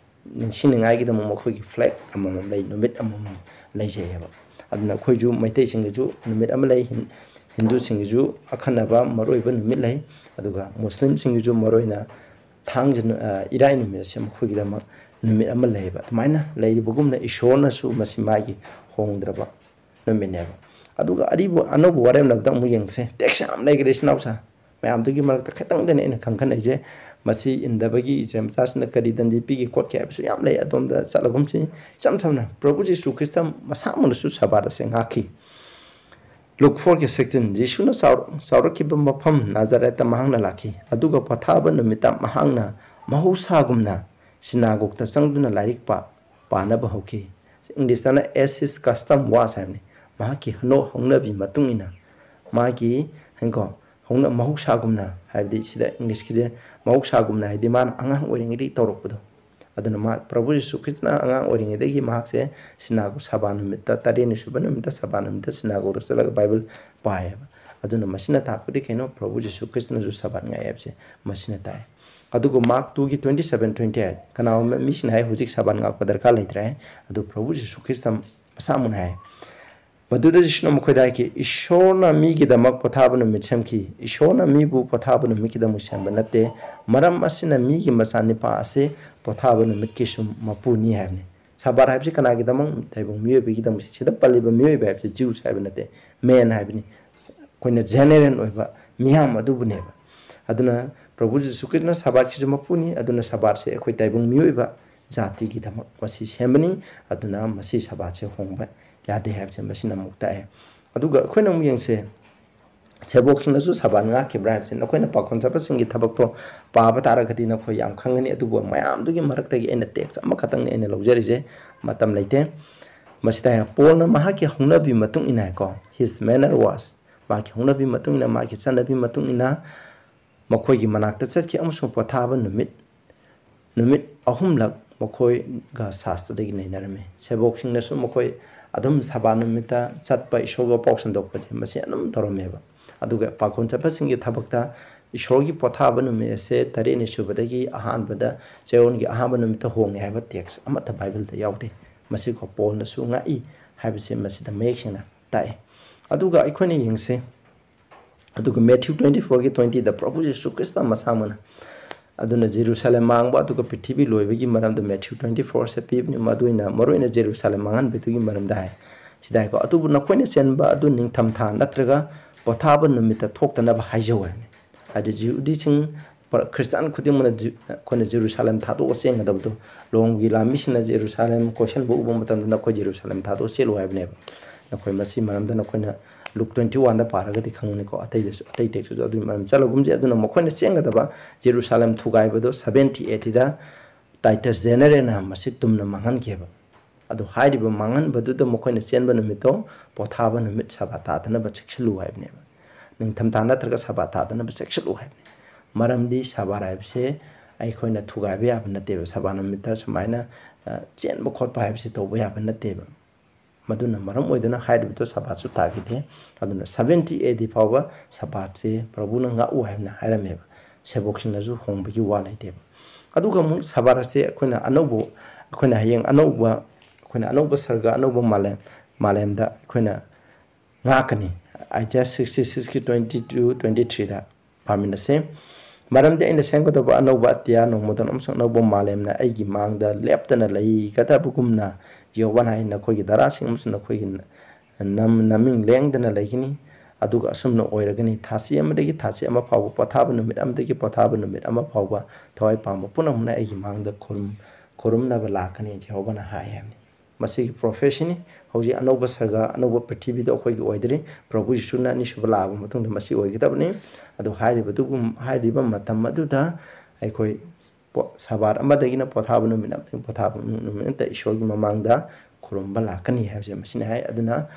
ꯅꯤꯡꯁꯤꯡꯅꯤꯡꯉꯥꯏꯒꯤꯗꯃꯛ ꯃꯈꯣꯏꯒꯤ flag ꯑꯃꯃꯝ ꯂꯩ, ꯅꯨꯃꯤꯠ ꯑꯃꯃꯝ ꯂꯩꯖꯩꯑꯕ꯫ ꯑꯗꯨꯅ ꯑꯩꯈꯣꯏꯁꯨ ꯃꯩꯇꯩꯁꯤꯡꯒꯤꯁꯨ ꯅꯨꯃꯤꯠ ꯑꯃ ꯂꯩ, ꯍꯤꯟ-, ꯍꯤꯟꯗꯨꯁꯤꯡꯒꯤꯁꯨ ꯑꯈꯟꯅꯕ ꯃꯔꯨꯑꯣꯏꯕ ꯅꯨꯃꯤꯠ ꯂꯩ, ꯑꯗꯨꯒ ꯃꯨꯁꯂꯤꯝꯁꯤꯡꯒꯤꯁꯨ ꯃꯔꯨꯑꯣꯏꯅ ꯊꯥꯡꯖ ꯅꯨ-, ꯑ, ꯏꯔꯥꯏ ꯅꯨꯃꯤꯠ ꯑꯁꯤ ꯃꯈꯣꯏꯒꯤꯗꯃꯛ ꯅꯨꯃꯤꯠ ꯑꯃ ꯂꯩꯌꯦꯕ꯫ ꯑꯗꯨꯃꯥꯏꯅ ꯂꯩꯔꯤꯕꯒꯨꯝꯅ ꯏꯁꯣꯔꯅꯁꯨ ꯃꯁꯤ ꯃꯥꯒꯤ ꯍꯣꯡꯗ꯭ꯔꯕ ꯅꯨꯃꯤꯠꯅꯦꯕ꯫ ꯑꯗꯨꯒ ꯑꯔꯤꯕ, ꯑꯅꯧꯕ ꯋꯥꯔꯦꯞꯅꯕꯗ ꯑꯃꯨꯛ ꯌꯦꯡꯁꯦ꯫ Text ꯌꯥꯝ ꯂꯩꯈ꯭ꯔꯦ, ꯏꯆꯤꯟ ꯏꯅꯥꯎꯁꯥ꯫ ꯃꯌꯥꯝꯗꯨꯒꯤ ꯃꯔꯛꯇ ꯈꯤꯇꯪꯗꯅꯦ ꯑꯩꯅ ꯈꯟꯈꯠꯅꯩꯁꯦ꯫ ꯃꯁꯤ ꯏꯟꯗꯕꯒꯤ ꯏꯆꯦ ꯃꯆꯥꯁꯤꯅ ꯀꯔꯤ ꯗꯟꯗꯤ ꯄꯤꯒꯦ ꯈꯣꯠꯀꯦ ꯍꯥꯏꯕꯁꯨ ꯌꯥꯝ ꯂꯩ꯫ ꯑꯗꯣꯝꯗ ꯆꯠꯂꯒꯨꯝꯁꯤ꯫ ꯏꯆꯝ ꯆꯝꯅ, ꯄ꯭ꯔꯚꯨ ꯖꯤꯁꯨ ꯈ꯭ꯔꯤꯁꯇ ꯃꯁꯥꯃꯛꯅꯁꯨ ꯁꯕꯥꯠ ꯑꯁꯦ ꯉꯥꯛꯈꯤ꯫ Luke four ꯒꯤ sixteen, ꯖꯤꯁꯨꯅ ꯆꯥꯎ-, ꯆꯥꯎꯔꯛꯈꯤꯕ ꯃꯐꯝ ꯅꯥꯖꯔꯦꯠꯇ ꯃꯍꯥꯛꯅ ꯂꯥꯛꯈꯤ꯫ ꯑꯗꯨꯒ ꯄꯣꯊꯥꯕ ꯅꯨꯃꯤꯠꯇ ꯃꯍꯥꯛꯅ ꯃꯍꯧꯁꯥꯒꯨꯝꯅ ꯁꯤꯅꯥꯒꯣꯒꯇ ꯆꯪꯗꯨꯅ ꯂꯥꯏꯔꯤꯛ ꯄꯥ-, ꯄꯥꯅꯕ ꯍꯧꯈꯤ꯫ ꯏꯪꯂꯤꯁꯇꯅ "As his custom was" ꯍꯥꯏꯕꯅꯤ꯫ ꯃꯍꯥꯛꯀꯤ ꯍꯅꯣ-, ꯍꯧꯅꯕꯤ ꯃꯇꯨꯡ ꯏꯟꯅ ꯃꯥꯒꯤ, ꯍꯥꯏꯀꯣ, ꯍꯧꯅ-, ꯃꯍꯧꯁꯥꯒꯨꯝꯅ, ꯍꯥꯏꯕꯗꯤ ꯁꯤꯗ ꯏꯪꯂꯤꯁꯀꯤꯁꯦ ꯃꯍꯧꯁꯥꯒꯨꯝꯅ ꯍꯥꯏꯗꯤ ꯃꯥꯅ ꯑꯉꯥꯡ ꯑꯣꯏꯔꯤꯉꯩꯗꯒꯤ ꯇꯧꯔꯛꯄꯗꯣ꯫ ꯑꯗꯨꯅ ꯃꯥ ꯄ꯭ꯔꯚꯨ ꯖꯤꯁꯨ ꯈ꯭ꯔꯤꯁꯇꯅ ꯑꯉꯥꯡ ꯑꯣꯏꯔꯤꯉꯩꯗꯒꯤ ꯃꯍꯥꯛꯁꯦ ꯁꯤꯅꯥꯒꯣ-, ꯁꯕꯥꯠ ꯅꯨꯃꯤꯠꯇ, ꯇꯔꯦꯠꯅꯤ ꯁꯨꯕ ꯅꯨꯃꯤꯠꯇ ꯁꯕꯥꯠ ꯅꯨꯃꯤꯠꯇ ꯁꯤꯅꯥꯒꯣꯒꯗ ꯆꯠꯂꯒ ꯕꯥꯏꯕꯜ ꯄꯥꯏꯌꯦꯕ꯫ ꯑꯗꯨꯅ ꯃꯁꯤꯅ ꯇꯥꯛꯄꯗꯤ ꯀꯩꯅꯣ? ꯄ꯭ꯔꯚꯨ ꯖꯤꯁꯨ ꯈ꯭ꯔꯤꯁꯇꯅꯁꯨ ꯁꯕꯥꯠ ꯉꯥꯛꯑꯦ ꯍꯥꯏꯕꯁꯦ ꯃꯁꯤꯅ ꯇꯥꯛꯑꯦ꯫ ꯑꯗꯨꯒ ꯃꯥꯔꯛ two ꯒꯤ twenty seven, twenty eight, ꯀꯅꯥꯒꯨꯝꯕ ꯃꯤꯁꯤꯡꯅ ꯍꯥꯏ, "ꯍꯧꯖꯤꯛ ꯁꯕꯥꯠ ꯉꯥꯛꯄ ꯗꯔꯀꯥꯔ ꯂꯩꯇ꯭ꯔꯦ", ꯑꯗꯨ ꯄ꯭ꯔꯚꯨ ꯖꯤꯁꯨ ꯈ꯭ꯔꯤꯁꯇ ꯃꯁꯥꯃꯛꯅ ꯍꯥꯏ꯫ ꯃꯗꯨꯗ ꯖꯤꯁꯨꯅ ꯃꯈꯣꯏꯗ ꯍꯥꯏꯈꯤ, "ꯏꯁꯣꯔꯅ ꯃꯤꯒꯤꯗꯃꯛ ꯄꯣꯊꯥꯕ ꯅꯨꯃꯤꯠ ꯁꯦꯝꯈꯤ, ꯏꯁꯣꯔꯅ ꯃꯤꯕꯨ ꯄꯣꯊꯥꯕ ꯅꯨꯃꯤꯠꯀꯤꯗꯃꯛ ꯁꯦꯝꯕ ꯅꯠꯇꯦ꯫ ꯃꯔꯝ ꯑꯁꯤꯅ ꯃꯤꯒꯤ ꯃꯆꯥꯅꯤꯄꯥ ꯑꯁꯤ ꯄꯣꯊꯥꯕ ꯅꯨꯃꯤꯠꯀꯤꯁꯨ ꯃꯄꯨꯅꯤ" ꯍꯥꯏꯕꯅꯤ꯫ ꯁꯕꯥꯠ ꯍꯥꯏꯕꯁꯤ ꯀꯅꯥꯒꯤꯗꯃꯛ? ꯇꯥꯏꯕꯪ ꯃꯤꯑꯣꯏꯕꯒꯤꯗꯃꯛ꯫ ꯁꯤꯗ ꯄꯜꯂꯤꯕ ꯃꯤꯑꯣꯏꯕ ꯍꯥꯏꯕꯁꯤ Jews ꯍꯥꯏꯕ ꯅꯠꯇꯦ, man ꯍꯥꯏꯕꯅꯤ꯫ ꯑꯩꯈꯣꯏꯅ general ꯑꯣꯏꯕ ꯃꯤꯌꯥꯝ ꯑꯗꯨꯕꯨꯅꯦꯕ꯫ ꯑꯗꯨꯅ ꯄ꯭ꯔꯚꯨ ꯖꯤꯁꯨ ꯈ꯭ꯔꯤꯁꯇꯅ ꯁꯕꯥꯠꯀꯤꯁꯨ ꯃꯄꯨꯅꯤ꯫ ꯑꯗꯨꯅ ꯁꯕꯥꯠꯁꯦ ꯑꯩꯈꯣꯏ ꯇꯥꯏꯕꯪ ꯃꯤꯑꯣꯏꯕ ꯖꯥꯇꯤꯒꯤꯗꯃꯛ ꯃꯁꯤ ꯁꯦꯝꯕꯅꯤ꯫ ꯑꯗꯨꯅ ꯃꯁꯤ ꯁꯕꯥꯠꯁꯦ ꯍꯣꯡꯕ ꯌꯥꯗꯦ ꯍꯥꯏꯕꯁꯦ ꯃꯁꯤꯅ ꯑꯃꯨꯛ ꯇꯥꯛꯑꯦ꯫ ꯑꯗꯨꯒ ꯑꯩꯈꯣꯏꯅ ꯑꯃꯨꯛ ꯌꯦꯡꯁꯦ, ꯁꯦꯕꯣꯛꯁꯤꯡꯅꯁꯨ ꯁꯕꯥꯠ ꯉꯥꯛꯈꯤꯕ꯭ꯔꯥ ꯍꯥꯏꯕꯁꯦ꯫ ꯅꯈꯣꯏꯅ ꯄꯥꯈꯣꯟ ꯆꯠꯄꯁꯤꯡꯒꯤ ꯊꯕꯛꯇꯣ ꯄꯥꯕ ꯇꯥꯔꯒꯗꯤ ꯅꯈꯣꯏ ꯌꯥꯝ ꯈꯪꯒꯅꯤ꯫ ꯑꯗꯨꯕꯨ ꯃꯌꯥꯝꯗꯨꯒꯤ ꯃꯔꯛꯇꯒꯤ ꯑꯩꯅ text ꯑꯃꯈꯛꯇꯪꯅꯤ ꯑꯩꯅ ꯂꯧꯖꯔꯤꯁꯦ, ꯃꯇꯝ ꯂꯩꯇꯦ꯫ ꯃꯁꯤꯗ ꯍꯥꯏ, ꯄꯣꯜꯅ ꯃꯍꯥꯛꯀꯤ ꯍꯧꯅꯕꯤ ꯃꯇꯨꯡ ꯏꯟꯅ ꯍꯥꯏꯀꯣ, his manner was, ꯃꯍꯥꯛꯀꯤ ꯍꯧꯅꯕꯤ ꯃꯇꯨꯡ ꯏꯟꯅ, ꯃꯍꯥꯛꯀꯤ ꯆꯠꯅꯕꯤ ꯃꯇꯨꯡ ꯏꯟꯅ ꯃꯈꯣꯏꯒꯤ ꯃꯅꯥꯛꯇ ꯆꯠꯈꯤ ꯑꯃꯁꯨꯡ ꯄꯣꯊꯥꯕ ꯅꯨꯃꯤꯠ, ꯅꯨꯃꯤꯠ ꯑꯍꯨꯝꯂꯛ ꯃꯈꯣꯏꯒ ꯁꯥꯁꯇ꯭ꯔꯗꯒꯤ ꯅꯩꯅꯔꯝꯃꯤ꯫ ꯁꯦꯕꯣꯛꯁꯤꯡꯅꯁꯨ ꯃꯈꯣꯏ ꯑꯗꯨꯝ ꯁꯕꯥꯠ ꯅꯨꯃꯤꯠꯇ ꯆꯠꯄ, ꯏꯁꯣꯔꯒ ꯄꯥꯎ ꯁꯟꯗꯣꯛꯄꯁꯦ ꯃꯁꯤ ꯑꯗꯨꯝ ꯇꯧꯔꯝꯃꯦꯕ꯫ ꯑꯗꯨꯒ ꯄꯥꯈꯣꯟ ꯆꯠꯄꯁꯤꯡꯒꯤ ꯊꯕꯛꯇ ꯏꯁꯣꯔꯒꯤ ꯄꯣꯊꯥꯕ ꯅꯨꯃꯤꯠ ꯑꯁꯦ ꯇꯔꯦꯠꯅꯤ ꯁꯨꯕꯗꯒꯤ ꯑꯍꯥꯟꯕꯗ ꯆꯌꯣꯜꯒꯤ ꯑꯍꯥꯟꯕ ꯅꯨꯃꯤꯠꯇ ꯍꯣꯡꯉꯦ ꯍꯥꯏꯕ text ꯑꯃꯠꯇ ꯕꯥꯏꯕꯜꯗ ꯌꯥꯎꯗꯦ꯫ ꯃꯁꯤꯀꯣ ꯄꯣꯜꯅꯁꯨ ꯉꯥꯛꯏ ꯍꯥꯏꯕꯁꯦ ꯃꯁꯤꯗ ꯃꯌꯦꯛ ꯁꯦꯡꯅ ꯇꯥꯛꯑꯦ꯫ ꯑꯗꯨꯒ ꯑꯩꯈꯣꯏꯅ ꯌꯦꯡꯁꯦ, ꯑꯗꯨꯒ Matthew twenty four ꯒꯤ twenty ꯗ ꯄ꯭ꯔꯚꯨ ꯖꯤꯁꯨ ꯈ꯭ꯔꯤꯁꯇ ꯃꯁꯥꯃꯛꯅ ꯑꯗꯨꯅ ꯖꯦꯔꯨꯁꯂꯦꯝ ꯃꯥꯡꯕ ꯑꯗꯨꯒ ꯄ꯭ꯔꯤꯊꯤꯕꯤ ꯂꯣꯏꯕꯒꯤ ꯃꯔꯝꯗ Matthew twenty four ꯁꯦ ꯄꯤꯕꯅꯤ꯫ ꯃꯗꯨ ꯑꯣꯏꯅ ꯃꯔꯨꯑꯣꯏꯅ ꯖꯦꯔꯨꯁꯂꯦꯝ ꯃꯥꯡꯍꯟꯕꯗꯨꯒꯤ ꯃꯔꯝꯗ ꯍꯥꯏ꯫ ꯁꯤꯗ ꯍꯥꯏꯀꯣ, "ꯑꯗꯨꯕꯨ ꯅꯈꯣꯏꯅ ꯆꯦꯟꯕ ꯑꯗꯨ ꯅꯤꯡꯊꯝꯊꯥ ꯅꯠꯇ꯭ꯔꯒ ꯄꯣꯊꯥꯕ ꯅꯨꯃꯤꯠꯇ ꯊꯣꯛꯇꯅꯕ ꯍꯥꯏꯖꯧ" ꯍꯥꯏꯕꯅꯤ꯫ ꯍꯥꯏꯗꯤ ꯖꯤꯍꯨꯗꯤꯁꯤꯡ, ꯄ꯭ꯔ-, ꯈ꯭ꯔꯤꯁꯇꯥꯟ ꯈꯨꯗꯤꯡꯃꯛꯅ ꯖꯤ-, ꯑꯩꯈꯣꯏꯅ ꯖꯦꯔꯨꯁꯥꯂꯦꯝ ꯊꯥꯗꯣꯛꯑ ꯆꯦꯟꯒꯗꯕꯗꯣ, ꯔꯣꯝꯒꯤ ꯂꯥꯟꯃꯤꯁꯤꯡꯅ ꯖꯦꯔꯨꯁꯥꯂꯦꯝ ꯀꯣꯏꯁꯟꯕ ꯎꯕ ꯃꯇꯝꯗ "ꯅꯈꯣꯏ ꯖꯦꯔꯨꯁꯥꯂꯦꯝ ꯊꯥꯗꯣꯛꯑ ꯆꯦꯜꯂꯨ" ꯍꯥꯏꯕꯅꯦꯕ꯫ ꯅꯈꯣꯏ ꯃꯁꯤ ꯃꯔꯝꯗ ꯅꯈꯣꯏꯅ ꯂꯨꯛ twenty one ꯗ ꯄꯥꯔꯒꯗꯤ ꯈꯪꯒꯅꯤꯀꯣ, ꯑꯇꯩꯗꯁꯨ, ꯑꯇꯩ ꯇꯦꯛꯁꯇꯁꯨ ꯑꯗꯨꯒꯤ ꯃꯔꯝ ꯆꯠꯂꯒꯨꯝꯁꯦ꯫ ꯑꯗꯨꯅ ꯃꯈꯣꯏꯅ ꯆꯦꯟꯒꯗꯕ ꯖꯦꯔꯨꯁꯥꯂꯦꯝ ꯊꯨꯒꯥꯏꯕꯗꯣ seventy A D ꯗ ꯇꯥꯏꯇꯁ ꯖꯦꯅꯔꯦꯜꯅ ꯃꯁꯤ ꯇꯨꯝꯅ ꯃꯥꯡꯍꯟꯈꯤꯑꯕ꯫ ꯑꯗꯨ ꯍꯥꯏꯔꯤꯕ ꯃꯥꯡꯍꯟꯕꯗꯨꯗ ꯃꯈꯣꯏꯅ ꯆꯦꯟꯕ ꯅꯨꯃꯤꯠꯇꯣ ꯄꯣꯊꯥꯕ ꯅꯨꯃꯤꯠ ꯁꯕꯥꯠ ꯇꯥꯗꯅꯕ ꯆꯦꯛꯁꯤꯜꯂꯨ ꯍꯥꯏꯕꯅꯦꯕ꯫ ꯅꯤꯡꯊꯝꯊꯥ ꯅꯠꯇ꯭ꯔꯒ ꯁꯕꯥꯠ ꯇꯥꯗꯅꯕ ꯆꯦꯛꯁꯤꯜꯂꯨ ꯍꯥꯏꯕꯅꯤ꯫ ꯃꯔꯝꯗꯤ ꯁꯕꯥꯠ ꯍꯥꯏꯕꯁꯦ ꯑꯩꯈꯣꯏꯅ ꯊꯨꯒꯥꯏꯕ ꯌꯥꯕ ꯅꯠꯇꯦꯕ꯫ ꯁꯕꯥꯠ ꯅꯨꯃꯤꯠꯇ ꯁꯨꯃꯥꯏꯅ, ꯑ, ꯆꯦꯟꯕ ꯈꯣꯠꯄ ꯍꯥꯏꯕꯁꯤ ꯇꯧꯕ ꯌꯥꯕ ꯅꯠꯇꯦꯕ꯫ ꯃꯗꯨꯅ ꯃꯔꯝ ꯑꯣꯏꯗꯨꯅ ꯍꯥꯏꯔꯤꯕꯗꯣ ꯁꯕꯥꯠꯁꯨ ꯇꯥꯈꯤꯗꯦ꯫ ꯑꯗꯨꯅ seventy A D ꯐꯥꯎꯕ ꯁꯕꯥꯠꯁꯦ ꯄ꯭ꯔꯚꯨꯅ ꯉꯥꯛꯎ ꯍꯥꯏꯅ ꯍꯥꯏꯔꯝꯃꯦꯕ꯫ ꯁꯦꯕꯣꯛꯁꯤꯡꯅꯁꯨ ꯍꯣꯡꯕꯒꯤ ꯋꯥ ꯂꯩꯇꯦꯕ꯫ ꯑꯗꯨꯒ ꯑꯃꯨꯛ ꯁꯕꯥꯠ ꯑꯁꯦ ꯑꯩꯈꯣꯏꯅ ꯑꯅꯧꯕ, ꯑꯩꯈꯣꯏꯅ ꯍꯌꯦꯡ ꯑꯅꯧꯕ, ꯑꯩꯈꯣꯏꯅ ꯑꯅꯧꯕ ꯁꯔꯒ, ꯑꯅꯧꯕ ꯃꯥꯂꯦꯝ, ꯃꯥꯂꯦꯝꯗ ꯑꯩꯈꯣꯏꯅ ꯉꯥꯛꯀꯅꯤ꯫ Isaiah sixty six ꯀꯤ twenty two, twenty three ꯗ ꯄꯥꯃꯤꯟꯅꯁꯦ꯫ "ꯃꯔꯝꯗꯤ ꯑꯩꯅ ꯁꯦꯝꯒꯗꯧꯕ ꯑꯅꯧꯕ ꯑꯇꯤꯌꯥ, ꯅꯣꯡꯃꯗꯣꯟ ꯑꯃꯁꯨꯡ ꯑꯅꯧꯕ ꯃꯥꯂꯦꯝꯅ ꯑꯩꯒꯤ ꯃꯥꯡꯗ ꯂꯦꯞꯇꯅ ꯂꯩꯒꯗꯕꯒꯨꯝꯅ," ꯌꯦꯍꯣꯋꯥꯅ ꯍꯥꯏ, "ꯅꯈꯣꯏꯒꯤ ꯙꯔꯥꯁꯤꯡ ꯑꯃꯁꯨꯡ ꯅꯈꯣꯏꯒꯤ ꯅꯝ-, ꯅꯃꯤꯡ ꯂꯦꯡꯗꯅ ꯂꯩꯒꯅꯤ꯫ ꯑꯗꯨꯒ ꯑꯁꯨꯝꯅ ꯑꯣꯏꯔꯒꯅꯤ, ꯊꯥꯁꯤ ꯑꯃꯗꯒꯤ ꯊꯥꯁꯤ ꯑꯃ ꯐꯥꯎꯕ, ꯄꯣꯊꯥꯕ ꯅꯨꯃꯤꯠ ꯑꯃꯗꯒꯤ ꯄꯣꯊꯥꯕ ꯅꯨꯃꯤꯠ ꯑꯃ ꯐꯥꯎꯕ ꯊꯋꯥꯏ ꯄꯥꯟꯕ ꯄꯨꯝꯅꯃꯛꯅ ꯑꯩꯒꯤ ꯃꯥꯡꯗ ꯈꯨꯔꯨꯝ-, ꯈꯨꯔꯨꯝꯅꯕ ꯂꯥꯛꯀꯅꯤ," ꯌꯦꯍꯣꯋꯥꯅ ꯍꯥꯏ ꯍꯥꯏꯕꯅꯤ꯫ ꯃꯁꯤꯒꯤ ꯄ꯭ꯔꯣꯐꯦꯁꯤꯅꯤ꯫ ꯍꯧꯖꯤꯛ ꯑꯅꯧꯕ ꯁꯔꯒ, ꯑꯅꯧꯕ ꯄ꯭ꯔꯤꯊꯤꯕꯤꯗ ꯑꯩꯈꯣꯏꯒꯤ ꯑꯣꯏꯗꯣꯔꯤ꯫ ꯄ꯭ꯔꯚꯨ ꯌꯤꯁꯨꯅ ꯑꯅꯤꯁꯨꯕ ꯂꯥꯛꯑꯕ ꯃꯇꯨꯡꯗ ꯃꯁꯤ ꯑꯣꯏꯒꯗꯕꯅꯤ꯫ ꯑꯗꯨ ꯍꯥꯏꯔꯤꯕꯗꯨꯒꯨꯝ-, ꯍꯥꯏꯔꯤꯕ ꯃꯇꯝ ꯑꯗꯨꯗ ꯑꯩꯈꯣꯏ ꯄꯣ-, ꯁꯕꯥꯠ ꯑꯃꯗꯒꯤꯅ ꯄꯣꯊꯥꯕ ꯅꯨꯃꯤꯠ ꯑꯃꯗꯒꯤ ꯄꯣꯊꯥꯕ ꯅꯨꯃꯤꯠ ꯑꯃꯗ ꯏꯁꯣꯔꯒꯤ ꯃꯃꯥꯡꯗ ꯈꯨꯔꯨꯝꯕ ꯂꯥꯛꯀꯅꯤ ꯍꯥꯏꯕꯁꯦ ꯃꯁꯤꯅ ꯍꯥꯏ꯫ ꯑꯗꯨꯅ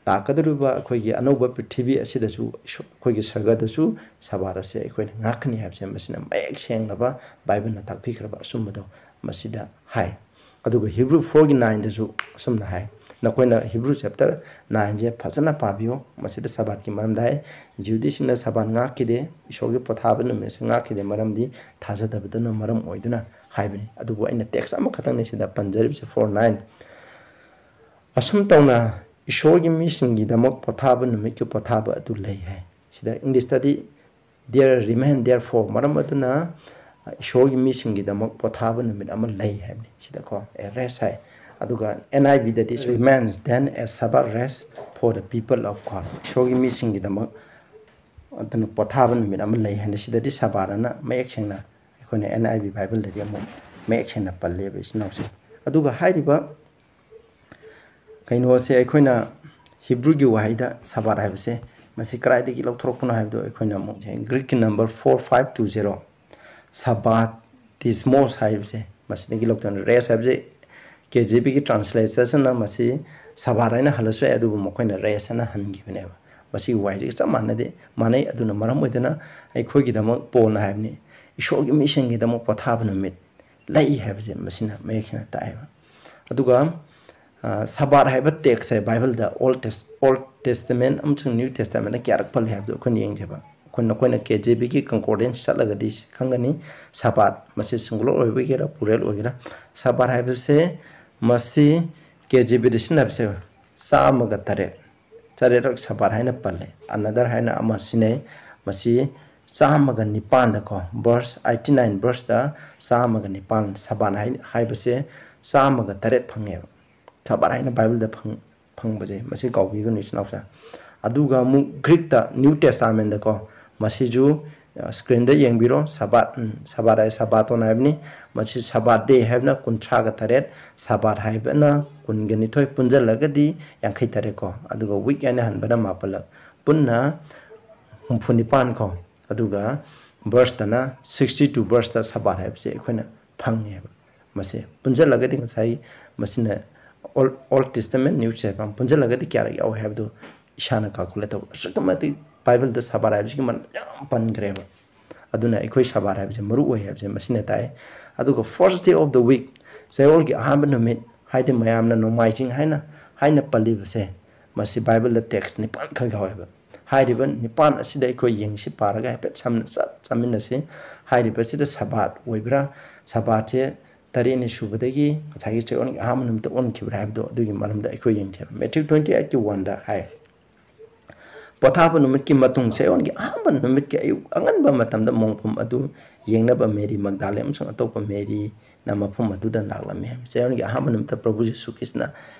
ꯂꯥꯛꯀꯗꯧꯔꯤꯕ ꯑꯩꯈꯣꯏꯒꯤ ꯑꯅꯧꯕ ꯄ꯭ꯔꯤꯊꯤꯕꯤ ꯑꯁꯤꯗꯁꯨ ꯏꯁꯣ-, ꯑꯩꯈꯣꯏꯒꯤ ꯁꯔꯒꯗꯁꯨ ꯁꯕꯥꯠ ꯑꯁꯦ ꯑꯩꯈꯣꯏꯅ ꯉꯥꯛꯀꯅꯤ ꯍꯥꯏꯕꯁꯦ ꯃꯁꯤꯅ ꯃꯌꯦꯛ ꯁꯦꯡꯂꯕ ꯕꯥꯏꯕꯜꯅ ꯇꯥꯛꯄꯤꯈ꯭ꯔꯕ ꯑꯆꯨꯝꯕꯗꯣ ꯃꯁꯤꯗ ꯍꯥꯏ꯫ ꯑꯗꯨꯒ ꯍꯤꯕ꯭ꯔꯨ four ꯒꯤ nine ꯗꯁꯨ ꯑꯁꯨꯝꯅ ꯍꯥꯏ, ꯅꯈꯣꯏꯅ ꯍꯤꯕ꯭ꯔꯨ chapter nine ꯁꯦ ꯐꯖꯅ ꯄꯥꯕꯤꯌꯨ꯫ ꯃꯁꯤꯗ ꯁꯕꯥꯠꯀꯤ ꯃꯔꯝꯗ ꯍꯥꯏ꯫ ꯖꯤꯍꯨꯗꯤꯁꯤꯡꯅ ꯁꯕꯥꯠ ꯉꯥꯛꯈꯤꯗꯦ, ꯏꯁꯣꯔꯒꯤ ꯄꯣꯊꯥꯕ ꯅꯨꯃꯤꯠ ꯑꯁꯤ ꯉꯥꯛꯈꯤꯗꯦ, ꯃꯔꯝꯗꯤ ꯊꯥꯖꯗꯕꯗꯨꯅ ꯃꯔꯝ ꯑꯣꯏꯗꯨꯅ ꯍꯥꯏꯕꯅꯤ꯫ ꯑꯗꯨꯕꯨ ꯑꯩꯅ text ꯑꯃꯈꯛꯇꯪꯅꯤ ꯁꯤꯗ ꯄꯟꯖꯔꯤꯕꯁꯤ, four nine꯫ ꯑꯁꯨꯝ ꯇꯧꯅ ꯏꯁꯣꯔꯒꯤ ꯃꯤꯁꯤꯡꯒꯤꯗꯃꯛ ꯄꯣꯊꯥꯕ ꯅꯨꯃꯤꯠꯀꯤ ꯄꯣꯊꯥꯕ ꯑꯗꯨ ꯂꯩ ꯍꯥꯏ꯫ ꯁꯤꯗ ꯏꯪꯂꯤꯁꯇꯗꯤ "There remain therefore", ꯃꯔꯝ ꯑꯗꯨꯅ ꯏꯁꯣꯔꯒꯤ ꯃꯤꯁꯤꯡꯒꯤꯗꯃꯛ ꯄꯣꯊꯥꯕ ꯅꯨꯃꯤꯠ ꯑꯃ ꯂꯩ ꯍꯥꯏꯕꯅꯤ꯫ ꯁꯤꯗꯀꯣ, "A rest" ꯍꯥꯏ꯫ ꯑꯗꯨꯒ N I V ꯗꯗꯤ remains then a Sabbath rest for the people of God, ꯏꯁꯣꯔꯒꯤ ꯃꯤꯁꯤꯡꯒꯤꯗꯃꯛ ꯑꯗꯨꯅ ꯄꯣꯊꯥꯕ ꯅꯨꯃꯤꯠ ꯑꯃ ꯂꯩ ꯍꯥꯏꯅ ꯁꯤꯗꯗꯤ ꯁꯕꯥꯠ ꯑꯅ ꯃꯌꯦꯛ ꯁꯦꯡꯅ ꯑꯩꯈꯣꯏꯅ N I V Bible ꯗꯗꯤ ꯑꯃꯨꯛ ꯃꯌꯦꯛ ꯁꯦꯡꯅ ꯄꯜꯂꯦꯕ, ꯏꯆꯤꯟ ꯏꯅꯥꯎꯁꯦ꯫ ꯑꯗꯨꯒ ꯍꯥꯏꯔꯤꯕ ꯀꯩꯅꯣꯁꯦ ꯑꯩꯈꯣꯏꯅ ꯍꯤꯕ꯭ꯔꯨꯒꯤ ꯋꯥꯍꯩꯗ ꯁꯕꯥꯠ ꯍꯥꯏꯕꯁꯦ ꯃꯁꯤ ꯀꯗꯥꯏꯗꯒꯤ ꯂꯧꯊꯣꯔꯛꯄꯅꯣ ꯍꯥꯏꯕꯗꯣ ꯑꯩꯈꯣꯏꯅ ꯑꯃꯨꯛ ꯒ꯭ꯔꯤꯛꯀꯤ number four five two zero, ꯁꯕꯥꯇꯤꯁꯃꯣꯁ ꯍꯥꯏꯕꯁꯦ ꯃꯁꯤꯗꯒꯤ ꯂꯧꯊꯣꯛꯅ꯫ Rest ꯍꯥꯏꯕꯁꯦ K J V ꯒꯤ translation ꯅ ꯃꯁꯤ ꯁꯕꯥꯠ ꯍꯥꯏꯅ ꯍꯜꯂꯁꯨ ꯌꯥꯏ, ꯑꯗꯨꯕꯨ ꯃꯈꯣꯏꯅ rest ꯍꯥꯏꯅ ꯍꯟꯈꯤꯕꯅꯦꯕ꯫ ꯃꯁꯤꯒꯤ ꯋꯥꯍꯩꯁꯤꯒ ꯆꯞ ꯃꯥꯟꯅꯗꯦ, ꯃꯥꯟꯅꯩ꯫ ꯑꯗꯨꯅ ꯃꯔꯝ ꯑꯣꯏꯗꯅ ꯑꯩꯈꯣꯏꯒꯤꯗꯃꯛ ꯄꯣꯜꯅ ꯍꯥꯏꯕꯅꯤ, ꯏꯁꯣꯔꯒꯤ ꯃꯤꯁꯤꯡꯒꯤꯗꯃꯛ ꯄꯣꯊꯥꯕ ꯅꯨꯃꯤꯠ ꯂꯩ ꯍꯥꯏꯕꯁꯦ ꯃꯁꯤꯅ ꯃꯌꯦꯛ ꯁꯦꯡꯅ ꯇꯥꯛꯑꯦꯕ꯫ ꯑꯗꯨꯒ, ꯑ, ꯁꯕꯥꯠ ꯍꯥꯏꯕ text ꯁꯦ Bible ꯗ Old Tes-, Old Testament ꯑꯃꯁꯨꯡ New Testament ꯗ ꯀꯌꯥꯔꯛ ꯄꯜꯂꯤ ꯍꯥꯏꯕꯗꯨ ꯑꯩꯈꯣꯏꯅ ꯌꯦꯡꯖꯦꯕ꯫ ꯑꯩꯈꯣꯏ, ꯅꯈꯣꯏꯅ K J V ꯒꯤ concordance ꯆꯠꯂꯒꯗꯤ ꯈꯪꯒꯅꯤ, ꯁꯕꯥꯠ, ꯃꯁꯤ singular ꯑꯣꯏꯕꯒꯤꯔ plural ꯑꯣꯏꯒꯦꯔꯥ, ꯁꯕꯥꯠ ꯍꯥꯏꯕꯁꯦ ꯃꯁꯤ K J V ꯗ ꯁꯤꯖꯤꯟꯅꯕꯁꯦ ꯆꯥꯝꯃꯒ ꯇꯔꯦꯠ, ꯇꯔꯦꯠꯔꯛ ꯁꯕꯥꯠ ꯍꯥꯏꯅ ꯄꯜꯂꯦ꯫ Another ꯍꯥꯏꯅ ꯑꯃ ꯁꯤꯖꯤꯟꯅꯩ, ꯃꯁꯤ ꯆꯥꯝꯃꯒ ꯅꯤꯄꯥꯟꯗꯀꯣ, verse eighty nine verse ꯇ ꯆꯥꯝꯃꯒ ꯅꯤꯄꯥꯟ ꯁꯕꯥꯠ ꯍꯥꯏ-, ꯍꯥꯏꯕꯁꯦ ꯆꯥꯝꯃꯒ ꯇꯔꯦꯠ ꯐꯪꯉꯦꯕ꯫ ꯁꯕꯥꯠ ꯍꯥꯏꯅ Bible ꯗ ꯐꯪ-, ꯐꯪꯕꯁꯦ ꯃꯁꯤ ꯀꯥꯎꯕꯤꯒꯅꯨ, ꯏꯆꯤꯟ ꯏꯅꯥꯎꯁꯦ꯫ ꯑꯗꯨꯒ ꯑꯃꯨꯛ ꯒ꯭ꯔꯤꯛꯇ New Testament ꯗꯀꯣ, ꯃꯁꯤꯁꯨ, ꯑ, screen ꯗ ꯌꯦꯡꯕꯤꯔꯣ, ꯁꯕꯥꯠ, ꯎꯝ, ꯁꯕꯥꯠ ꯍꯥꯏ, ꯁꯕꯥꯇꯣꯟ ꯍꯥꯏꯕꯅꯤ꯫ ꯃꯁꯤ ꯁꯕꯥꯠ day ꯍꯥꯏꯕꯅ ꯀꯨꯟꯊ꯭ꯔꯥꯒ ꯇꯔꯦꯠ, ꯁꯕꯥꯠ ꯍꯥꯏꯕꯅ ꯀꯨꯟꯒ ꯅꯤꯊꯣꯏ, ꯄꯨꯟꯁꯤꯜꯂꯒꯗꯤ ꯌꯥꯡꯈꯩ ꯇꯔꯦꯠ ꯀꯣ, ꯑꯗꯨꯒ week ꯍꯥꯏꯅ ꯍꯟꯕꯅ ꯃꯥꯄꯜꯂꯛ, ꯄꯨꯟꯅ ꯍꯨꯝꯐꯨ ꯅꯤꯄꯥꯟ ꯀꯣ, ꯑꯗꯨꯒ verse ꯇꯅ sixty two verse ꯇ ꯁꯕꯥꯠ ꯍꯥꯏꯕꯁꯦ ꯑꯩꯈꯣꯏꯅ ꯐꯪꯉꯦꯕ꯫ ꯃꯁꯦ ꯄꯨꯟꯁꯤꯜꯂꯒꯗꯤ ꯉꯁꯥꯏ ꯃꯁꯤꯅ Old, Old Testament, New Testament ꯄꯨꯟꯁꯤꯜꯂꯒꯗꯤ ꯀꯌꯥꯔꯛ ꯌꯥꯎꯋꯦ ꯍꯥꯏꯕꯗꯨ ꯏꯁꯥꯅ calculate ꯇꯧꯕ꯫ ꯑꯁꯨꯛꯀꯤ ꯃꯇꯤꯛ Bible ꯗ ꯁꯕꯥꯠ ꯍꯥꯏꯕꯁꯤꯒꯤ ꯃꯔꯝ ꯌꯥꯝ ꯄꯟꯈ꯭ꯔꯦꯕ꯫ ꯑꯗꯨꯅ ꯑꯩꯈꯣꯏ ꯁꯕꯥꯠ ꯍꯥꯏꯕꯁꯤ ꯃꯔꯨ ꯑꯣꯏ ꯍꯥꯏꯕꯁꯦ ꯃꯁꯤꯅ ꯇꯥꯛꯑꯦ꯫ ꯑꯗꯨꯒ first day of the week, ꯆꯌꯣꯜꯒꯤ ꯑꯍꯥꯟꯕ ꯅꯨꯃꯤꯠ, ꯍꯥꯏꯗꯤ ꯃꯌꯥꯝꯅ ꯅꯣꯡꯃꯥꯏꯖꯤꯡ ꯍꯥꯏꯅ, ꯍꯥꯏꯅ ꯄꯜꯂꯤꯕꯁꯦ, ꯃꯁꯤ Bible ꯗ text ꯅꯤꯄꯥꯟ ꯈꯛ ꯌꯥꯎꯋꯦꯕ꯫ ꯍꯥꯏꯔꯤꯕ ꯅꯤꯄꯥꯟ ꯑꯁꯤꯗ ꯑꯩꯈꯣꯏ ꯌꯦꯡꯁꯤ, ꯄꯥꯔꯒ ꯍꯥꯏꯐꯦꯠ ꯁꯝꯅ ꯆꯠ ꯆꯥꯃꯤꯟꯅꯁꯤ꯫ ꯍꯥꯏꯔꯤꯕꯁꯤꯗ ꯁꯕꯥꯠ ꯑꯣꯏꯕ꯭ꯔꯥ? ꯁꯕꯥꯠꯁꯦ ꯇꯔꯦꯠꯅꯤ ꯁꯨꯕꯗꯒꯤ ꯉꯁꯥꯏꯒꯤ ꯆꯌꯣꯜꯒꯤ ꯑꯍꯥꯟꯕ ꯅꯨꯃꯤꯠꯇ ꯑꯣꯟꯈꯤꯕ꯭ꯔꯥ ꯍꯥꯏꯕꯗꯣ, ꯑꯗꯨꯒꯤ ꯃꯔꯝꯗ ꯑꯩꯈꯣꯏ ꯌꯦꯡꯁꯦꯕ꯫ Matthew twenty eight ꯀꯤ one ꯗ ꯍꯥꯏ, ꯄꯣꯊꯥꯕ ꯅꯨꯃꯤꯠꯀꯤ ꯃꯇꯨꯡ, ꯆꯌꯣꯜꯒꯤ ꯑꯍꯥꯟꯕ ꯅꯨꯃꯤꯠꯀꯤ ꯑꯌꯨꯛ ꯑꯉꯟꯕ ꯃꯇꯝꯗ ꯃꯣꯡꯐꯝ ꯑꯗꯨ ꯌꯦꯡꯅꯕ ꯃꯦꯔꯤ ꯃꯒꯗꯥꯂꯦ ꯑꯃꯁꯨꯡ ꯑꯇꯣꯞꯄ ꯃꯦꯔꯤ ꯅ ꯃꯐꯝ ꯑꯗꯨꯗ ꯂꯥꯛꯂꯝꯃꯤ ꯍꯥꯏꯕ꯫ ꯆꯌꯣꯜꯒꯤ ꯑꯍꯥꯟꯕ ꯅꯨꯃꯤꯠꯇ ꯄ꯭ꯔꯚꯨ ꯖꯤꯁꯨ ꯈ꯭ꯔꯤꯁꯅ,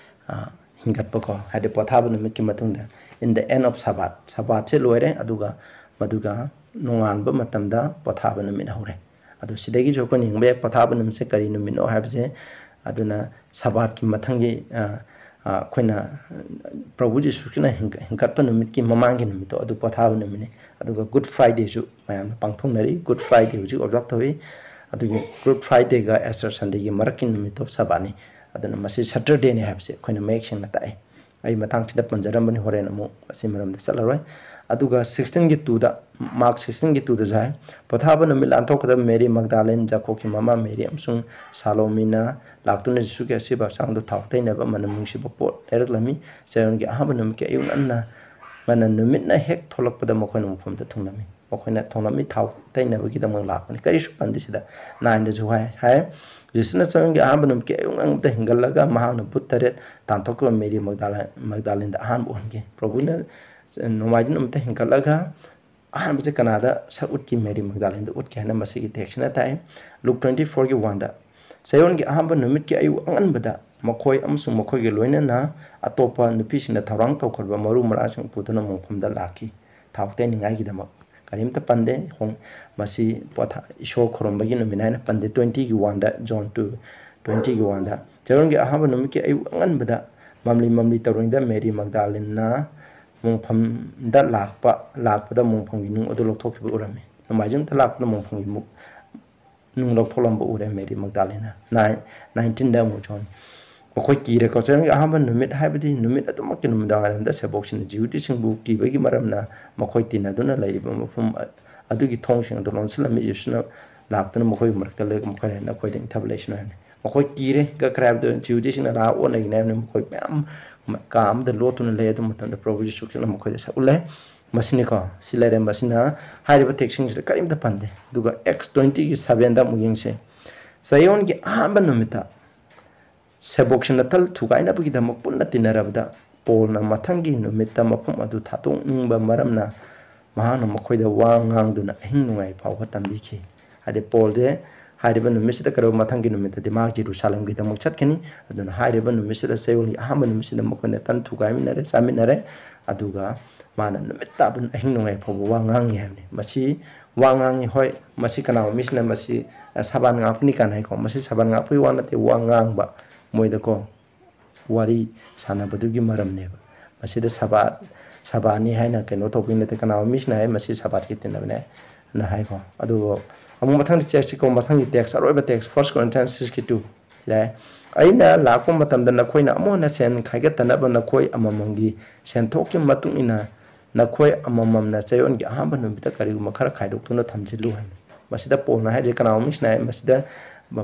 ꯑ, ꯍꯤꯡꯒꯠꯄꯀꯣ, ꯍꯥꯏꯗꯤ ꯄꯣꯊꯥꯕ ꯅꯨꯃꯤꯠꯀꯤ ꯃꯇꯨꯡꯗ, in the end of Sabbath, ꯁꯕꯥꯠꯁꯦ ꯂꯣꯏꯔꯦ, ꯑꯗꯨꯒ ꯃꯗꯨꯒ ꯅꯣꯡꯉꯥꯟꯕ ꯃꯇꯝꯗ ꯄꯣꯊꯥꯕ ꯅꯨꯃꯤꯠ ꯍꯧꯔꯦ꯫ ꯑꯗꯣ ꯁꯤꯗꯒꯤꯁꯨ ꯑꯩꯈꯣꯏꯅ ꯌꯦꯡꯕ ꯌꯥꯏ ꯄꯣꯊꯥꯕ ꯅꯨꯃꯤꯠꯁꯦ ꯀꯔꯤ ꯅꯨꯃꯤꯠꯅꯣ ꯍꯥꯏꯕꯁꯦ꯫ ꯑꯗꯨꯅ ꯁꯕꯥꯠꯀꯤ ꯃꯊꯪꯒꯤ, ꯑ, ꯑ, ꯑꯩꯈꯣꯏꯅ ꯄ꯭ꯔꯚꯨ ꯖꯤꯁꯨ ꯈ꯭ꯔꯤꯁꯅ ꯍꯤꯡꯒ-, ꯍꯤꯡꯒꯠꯄ ꯅꯨꯃꯤꯠꯀꯤ ꯃꯃꯥꯡꯒꯤ ꯅꯨꯃꯤꯠꯇꯣ ꯑꯗꯨ ꯄꯣꯊꯥꯕ ꯅꯨꯃꯤꯠꯅꯤ꯫ ꯑꯗꯨꯒ Good Fridayꯁꯨ ꯃꯌꯥꯝꯅ ꯄꯥꯡꯊꯣꯛꯅꯔꯤ꯫ Good Friday ꯍꯧꯖꯤꯛ observe ꯇꯧꯏ꯫ ꯑꯗꯨꯒꯤ Good Fridayꯒ Easter Sundayꯒꯤ ꯃꯔꯛꯀꯤ ꯅꯨꯃꯤꯠꯇꯣ ꯁꯕꯥꯠꯅꯤ꯫ ꯑꯗꯨꯅ ꯃꯁꯤ Saturdayꯅꯤ ꯍꯥꯏꯕꯁꯦ ꯑꯩꯈꯣꯏꯅ ꯃꯌꯦꯛ ꯁꯦꯡꯅ ꯇꯥꯛꯑꯦ꯫ ꯑꯩ ꯃꯇꯥꯡꯁꯤꯗ ꯄꯟꯖꯔꯝꯕꯅꯤ, ꯍꯣꯔꯦꯟ ꯑꯃꯨꯛ ꯃꯁꯤ ꯃꯔꯝꯗ ꯆꯠꯂꯔꯣꯏ꯫ ꯑꯗꯨꯒ sixteenꯒꯤ twoꯗ, Mark sixteenꯒꯤ twoꯗꯁꯨ ꯍꯥꯏ, ꯄꯣꯊꯥꯕ ꯅꯨꯃꯤꯠ ꯂꯥꯟꯊꯣꯛꯀꯗꯕ ꯃꯦꯔꯤ ꯃꯒꯗꯥꯂꯦꯟ, ꯖꯥꯀꯣꯕꯀꯤ ꯃꯃꯥ ꯃꯦꯔꯤ ꯑꯃꯁꯨꯡ ꯁꯥꯂꯣꯃꯤꯅ ꯂꯥꯛꯇꯨꯅ ꯖꯤꯁꯨꯒꯤ ꯑꯁꯤꯕ ꯍꯛꯆꯥꯡꯗꯨ ꯊꯥꯎ ꯇꯩꯅꯕ ꯃꯅꯝ ꯅꯨꯡꯁꯤꯕ ꯄꯣꯠ ꯂꯩꯔꯛꯂꯝꯃꯤ꯫ ꯆꯌꯣꯜꯒꯤ ꯑꯍꯥꯟꯕ ꯅꯨꯃꯤꯠꯀꯤ ꯑꯌꯨꯛ ꯉꯟꯅ, ꯉꯟꯅ ꯅꯨꯃꯤꯠꯅ ꯍꯦꯛ ꯊꯣꯛꯂꯛꯄꯗ ꯃꯈꯣꯏꯅ ꯃꯐꯝꯗ ꯊꯨꯡꯂꯝꯃꯤ꯫ ꯃꯈꯣꯏꯅ ꯊꯣꯡꯂꯝꯃꯤ ꯊꯥꯎ ꯇꯩꯅꯕꯒꯤꯗꯃꯛ ꯂꯥꯛꯄꯅꯤ꯫ ꯀꯔꯤꯁꯨ ꯄꯟꯗꯦ ꯁꯤꯗ꯫ Nineꯗꯁꯨ ꯍꯥꯏ, ꯍꯥꯏ, ꯖꯤꯁꯨꯅ ꯆꯌꯣꯜꯒꯤ ꯑꯍꯥꯟꯕ ꯅꯨꯃꯤꯠꯀꯤ ꯑꯌꯨꯛ ꯉꯟꯕꯗ ꯍꯤꯡꯒꯠꯂꯒ ꯃꯍꯥꯛꯅ ꯚꯨꯠ ꯇꯔꯦꯠ ꯇꯥꯟꯊꯣꯛꯈꯤꯕ ꯃꯦꯔꯤ ꯃꯒꯗꯥꯂꯦꯟ-, ꯃꯒꯗꯥꯂꯦꯟꯗ ꯑꯍꯥꯟꯕ ꯎꯍꯟꯈꯤ꯫ ꯄ꯭ꯔꯚꯨꯅ ꯅꯣꯡꯃꯥꯏꯖꯤꯡ ꯅꯨꯃꯤꯠꯇ ꯍꯤꯡꯒꯠꯂꯒ ꯑꯍꯥꯟꯕꯁꯦ ꯀꯅꯥꯗ ꯁꯛ ꯎꯠꯈꯤ? ꯃꯦꯔꯤ ꯃꯒꯗꯥꯂꯦꯟꯗ ꯎꯠꯈꯤ ꯍꯥꯏꯅ ꯃꯁꯤꯒꯤ textꯁꯤꯅ ꯇꯥꯛꯏ꯫ Luke twenty fourꯒꯤ oneꯗ, ꯆꯌꯣꯜꯒꯤ ꯑꯍꯥꯟꯕ ꯅꯨꯃꯤꯠꯀꯤ ꯑꯌꯨꯛ ꯑꯉꯟꯕꯗ ꯃꯈꯣꯏ ꯑꯃꯁꯨꯡ ꯃꯈꯣꯏꯒ ꯂꯣꯏꯅꯅ ꯑꯇꯣꯞꯄ ꯅꯨꯄꯤꯁꯤꯡꯅ ꯊꯧꯔꯥꯡ ꯇꯧꯈ꯭ꯔꯕ ꯃꯔꯨ ꯃꯔꯥꯡꯁꯤꯡ ꯄꯨꯗꯨꯅ ꯃꯣꯡꯐꯝꯗ ꯂꯥꯛꯈꯤ꯫ ꯊꯥꯎ ꯇꯩꯅꯤꯡꯉꯥꯏꯒꯤꯗꯃꯛ ꯀꯔꯤꯝꯇ ꯄꯟꯗꯦ꯫ ꯍꯣꯡ-, ꯃꯁꯤ ꯄꯣꯊꯥ-, ꯏꯁꯣꯔ ꯈꯨꯔꯨꯝꯕꯒꯤ ꯅꯨꯃꯤꯠ ꯍꯥꯏꯅ ꯄꯟꯗꯦ꯫ Twentyꯒꯤ oneꯗ, John two twentyꯒꯤ oneꯗ, ꯆꯌꯣꯜꯒꯤ ꯑꯍꯥꯟꯕ ꯅꯨꯃꯤꯠꯀꯤ ꯑꯌꯨꯛ ꯑꯉꯟꯕꯗ ꯃꯝꯂꯤ ꯃꯝꯂꯤ ꯇꯧꯔꯤꯉꯩꯗ ꯃꯦꯔꯤ ꯃꯒꯗꯥꯂꯤꯟꯅ ꯃꯣꯡꯐꯝꯗ ꯂꯥꯛꯄ, ꯂꯥꯛꯄꯗ ꯃꯣꯡꯐꯝꯒꯤ ꯅꯨꯡ ꯑꯗꯨ ꯂꯧꯊꯣꯛꯈꯤꯕ ꯎꯔꯝꯃꯤ꯫ ꯅꯣꯡꯃꯥꯏꯖꯤꯡ ꯅꯨꯃꯤꯠꯇ ꯂꯥꯛꯄꯗ ꯃꯣꯡꯐꯝꯒꯤ ꯃꯨ-, ꯅꯨꯡ ꯂꯧꯊꯣꯛꯂꯝꯕ ꯎꯔꯦ ꯃꯦꯔꯤ ꯃꯒꯗꯥꯂꯤꯟꯅ꯫ Nine-, nineteenꯗ ꯑꯃꯨꯛ ꯆꯪꯉꯤ꯫ ꯃꯈꯣꯏ ꯀꯤꯔꯦꯀꯣ꯫ ꯆꯌꯣꯜꯒꯤ ꯑꯍꯥꯟꯕ ꯅꯨꯃꯤꯠ ꯍꯥꯏꯕꯗꯤ ꯅꯨꯃꯤꯠ ꯑꯗꯨꯃꯛꯀꯤ ꯅꯨꯃꯤꯗꯥꯡ ꯋꯥꯏꯔꯝꯗ ꯁꯦꯕꯣꯛꯁꯤꯡꯅ ꯖꯤꯍꯨꯗꯤꯁꯤꯡꯕꯨ ꯀꯤꯕꯒꯤ ꯃꯔꯝꯅ ꯃꯈꯣꯏ ꯇꯤꯟꯅꯗꯨꯅ ꯂꯩꯔꯤꯕ ꯃꯐꯝ ꯑ-, ꯑꯗꯨꯒꯤ ꯊꯣꯡꯁꯤꯡ ꯑꯗꯨ ꯂꯣꯟꯁꯤꯜꯂꯝꯃꯤ꯫ ꯖꯤꯁꯨꯅ ꯂꯥꯛꯇꯨꯅ ꯃꯈꯣꯏꯒꯤ ꯃꯔꯛꯇ ꯂꯩꯔꯒ ꯃꯈꯣꯏ ꯍꯥꯏ, "ꯅꯈꯣꯏꯗ ꯏꯪꯊꯕ ꯂꯩꯁꯅꯨ" ꯍꯥꯏꯕꯅꯤ꯫ ꯃꯈꯣꯏ ꯀꯤꯔꯦ, ꯀꯛꯈ꯭ꯔꯦ ꯍꯥꯏꯕꯗꯨ ꯖꯤꯍꯨꯗꯤꯁꯤꯡꯅ ꯂꯥꯛꯑ ꯑꯣꯠꯅꯒꯅꯤ ꯍꯥꯏꯕꯅꯤ꯫ ꯃꯈꯣꯏ ꯃꯌꯥꯝ ꯀꯥ ꯑꯃꯗ ꯂꯣꯠꯇꯨꯅ ꯂꯩ꯫ ꯑꯗꯨ ꯃꯇꯝꯗ ꯄ꯭ꯔꯚꯨ ꯖꯤꯁꯨ ꯈ꯭ꯔꯤꯁꯇꯅ ꯃꯈꯣꯏꯗ ꯁꯛ ꯎꯠꯂꯦ꯫ ꯃꯁꯤꯅꯤꯀꯣ, ꯁꯤ ꯂꯩꯔꯦ꯫ ꯃꯁꯤꯅ ꯍꯥꯏꯔꯤꯕ textꯁꯤꯡꯁꯤꯗ ꯀꯔꯤꯝꯇ ꯄꯟꯗꯦ꯫ ꯑꯗꯨꯒ Acts twentyꯒꯤ sevenꯗ ꯑꯃꯨꯛ ꯌꯦꯡꯁꯦ꯫ ꯆꯌꯣꯜꯒꯤ ꯑꯍꯥꯟꯕ ꯅꯨꯃꯤꯠꯇ ꯁꯦꯕꯣꯛꯁꯤꯡꯅ ꯇꯜ ꯊꯨꯒꯥꯏꯅꯕꯒꯤꯗꯃꯛ ꯄꯨꯟꯅ ꯇꯤꯟꯅꯔꯕꯗ ꯄꯣꯜꯅ ꯃꯊꯪꯒꯤ ꯅꯨꯃꯤꯠꯇ ꯃꯐꯝ ꯑꯗꯨ ꯊꯥꯗꯣꯛꯅꯤꯡꯕ ꯃꯔꯝꯅ ꯃꯍꯥꯛꯅ ꯃꯈꯣꯏꯗ ꯋꯥ ꯉꯥꯡꯗꯨꯅ ꯑꯍꯤꯡ ꯅꯣꯡꯌꯥꯏ ꯐꯥꯎꯕ ꯇꯝꯕꯤꯈꯤ꯫ ꯍꯥꯏꯗꯤ ꯄꯣꯜꯁꯦ ꯍꯥꯏꯔꯤꯕ ꯅꯨꯃꯤꯠꯁꯤꯗ ꯀꯩꯗꯧꯕ, ꯃꯊꯪꯒꯤ ꯅꯨꯃꯤꯠꯇꯗꯤ ꯃꯥ ꯖꯦꯔꯨꯁꯥꯂꯦꯝꯒꯤꯗꯃꯛ ꯆꯠꯀꯅꯤ꯫ ꯑꯗꯨꯅ ꯍꯥꯏꯔꯤꯕ ꯅꯨꯃꯤꯠꯁꯤꯗ, ꯆꯌꯣꯜꯒꯤ ꯑꯍꯥꯟꯕ ꯅꯨꯃꯤꯠꯁꯤꯗ ꯃꯈꯣꯏꯅ ꯇꯟ ꯊꯨꯒꯥꯏꯃꯤꯟꯅꯔꯦ, ꯆꯥꯃꯤꯟꯅꯔꯦ꯫ ꯑꯗꯨꯒ ꯃꯥꯅ ꯅꯨꯃꯤꯠ ꯇꯥꯕ ꯑꯍꯤꯡ ꯅꯣꯡꯌꯥꯏ ꯐꯥꯎꯕ ꯋꯥ ꯉꯥꯡꯉꯤ ꯍꯥꯏꯕꯅꯤ꯫ ꯃꯁꯤ ꯋꯥ ꯉꯥꯡꯉꯤ, ꯍꯣꯏ, ꯃꯁꯤ ꯀꯅꯥꯒꯨꯝꯕ ꯃꯤꯁꯤꯅ ꯃꯁꯤ, ꯑ, ꯁꯥꯕꯥꯟ ꯉꯥꯛꯄꯅꯤ ꯀꯥꯏꯅ ꯍꯥꯏꯀꯣ꯫ ꯃꯁꯤ ꯁꯥꯕꯥꯟ ꯉꯥꯛꯄꯒꯤ ꯋꯥ ꯅꯠꯇꯦ, ꯋꯥ ꯉꯥꯡꯕ, ꯃꯣꯏꯗꯀꯣ ꯋꯥꯔꯤ ꯁꯥꯟꯅꯕꯗꯨꯒꯤ ꯃꯔꯝꯅꯦꯕ꯫ ꯃꯁꯤꯗ ꯁꯥꯕꯥꯠ, ꯁꯥꯕꯥꯠꯅꯤ ꯍꯥꯏꯅ ꯀꯩꯅꯣ ꯇꯧꯕꯒꯤ ꯅꯠꯇꯦ꯫ ꯀꯅꯥꯒꯨꯝꯕ ꯃꯤꯁꯤꯅ ꯍꯥꯏ, "ꯃꯁꯤ ꯁꯥꯕꯥꯠꯀꯤ ꯇꯤꯟꯅꯕꯅꯦ" ꯍꯥꯏꯅ ꯍꯥꯏꯀꯣ꯫ ꯑꯗꯨꯕꯨ ꯑꯃꯨꯛ ꯃꯊꯪꯗ ꯆꯦꯛꯁꯤꯀꯣ, ꯃꯊꯪꯒꯤ ꯇꯦꯛꯁ, ꯑꯔꯣꯏꯕ tax, First Corinthians six two ꯁꯤꯗ ꯍꯥꯏ, "ꯑꯩꯅ ꯂꯥꯛꯄ ꯃꯇꯝꯗ ꯅꯈꯣꯏꯅ ꯑꯃꯨꯛ ꯍꯟꯅ ꯁꯦꯟ ꯈꯥꯏꯒꯠꯇꯅꯕ ꯅꯈꯣꯏ ꯑꯃꯃꯝꯒꯤ ꯁꯦꯟꯊꯣꯛꯀꯤ ꯃꯇꯨꯡ ꯏꯟꯅ ꯅꯈꯣꯏ ꯑꯃꯃꯝꯅ ꯆꯌꯣꯜꯒꯤ ꯑꯍꯥꯟꯕ ꯅꯨꯃꯤꯠꯇ ꯀꯔꯤꯒꯨꯝꯕ ꯈꯔ ꯈꯥꯏꯗꯣꯛꯇꯨꯅ ꯊꯝꯖꯤꯜꯂꯨ" ꯍꯥꯏꯅ꯫ ꯃꯁꯤꯗ ꯄꯣꯜꯅ ꯍꯥꯏꯔꯤꯁꯦ ꯀꯅꯥꯒꯨꯝꯕ ꯃꯤꯁꯤꯅ ꯍꯥꯏ, ꯃꯁꯤꯗ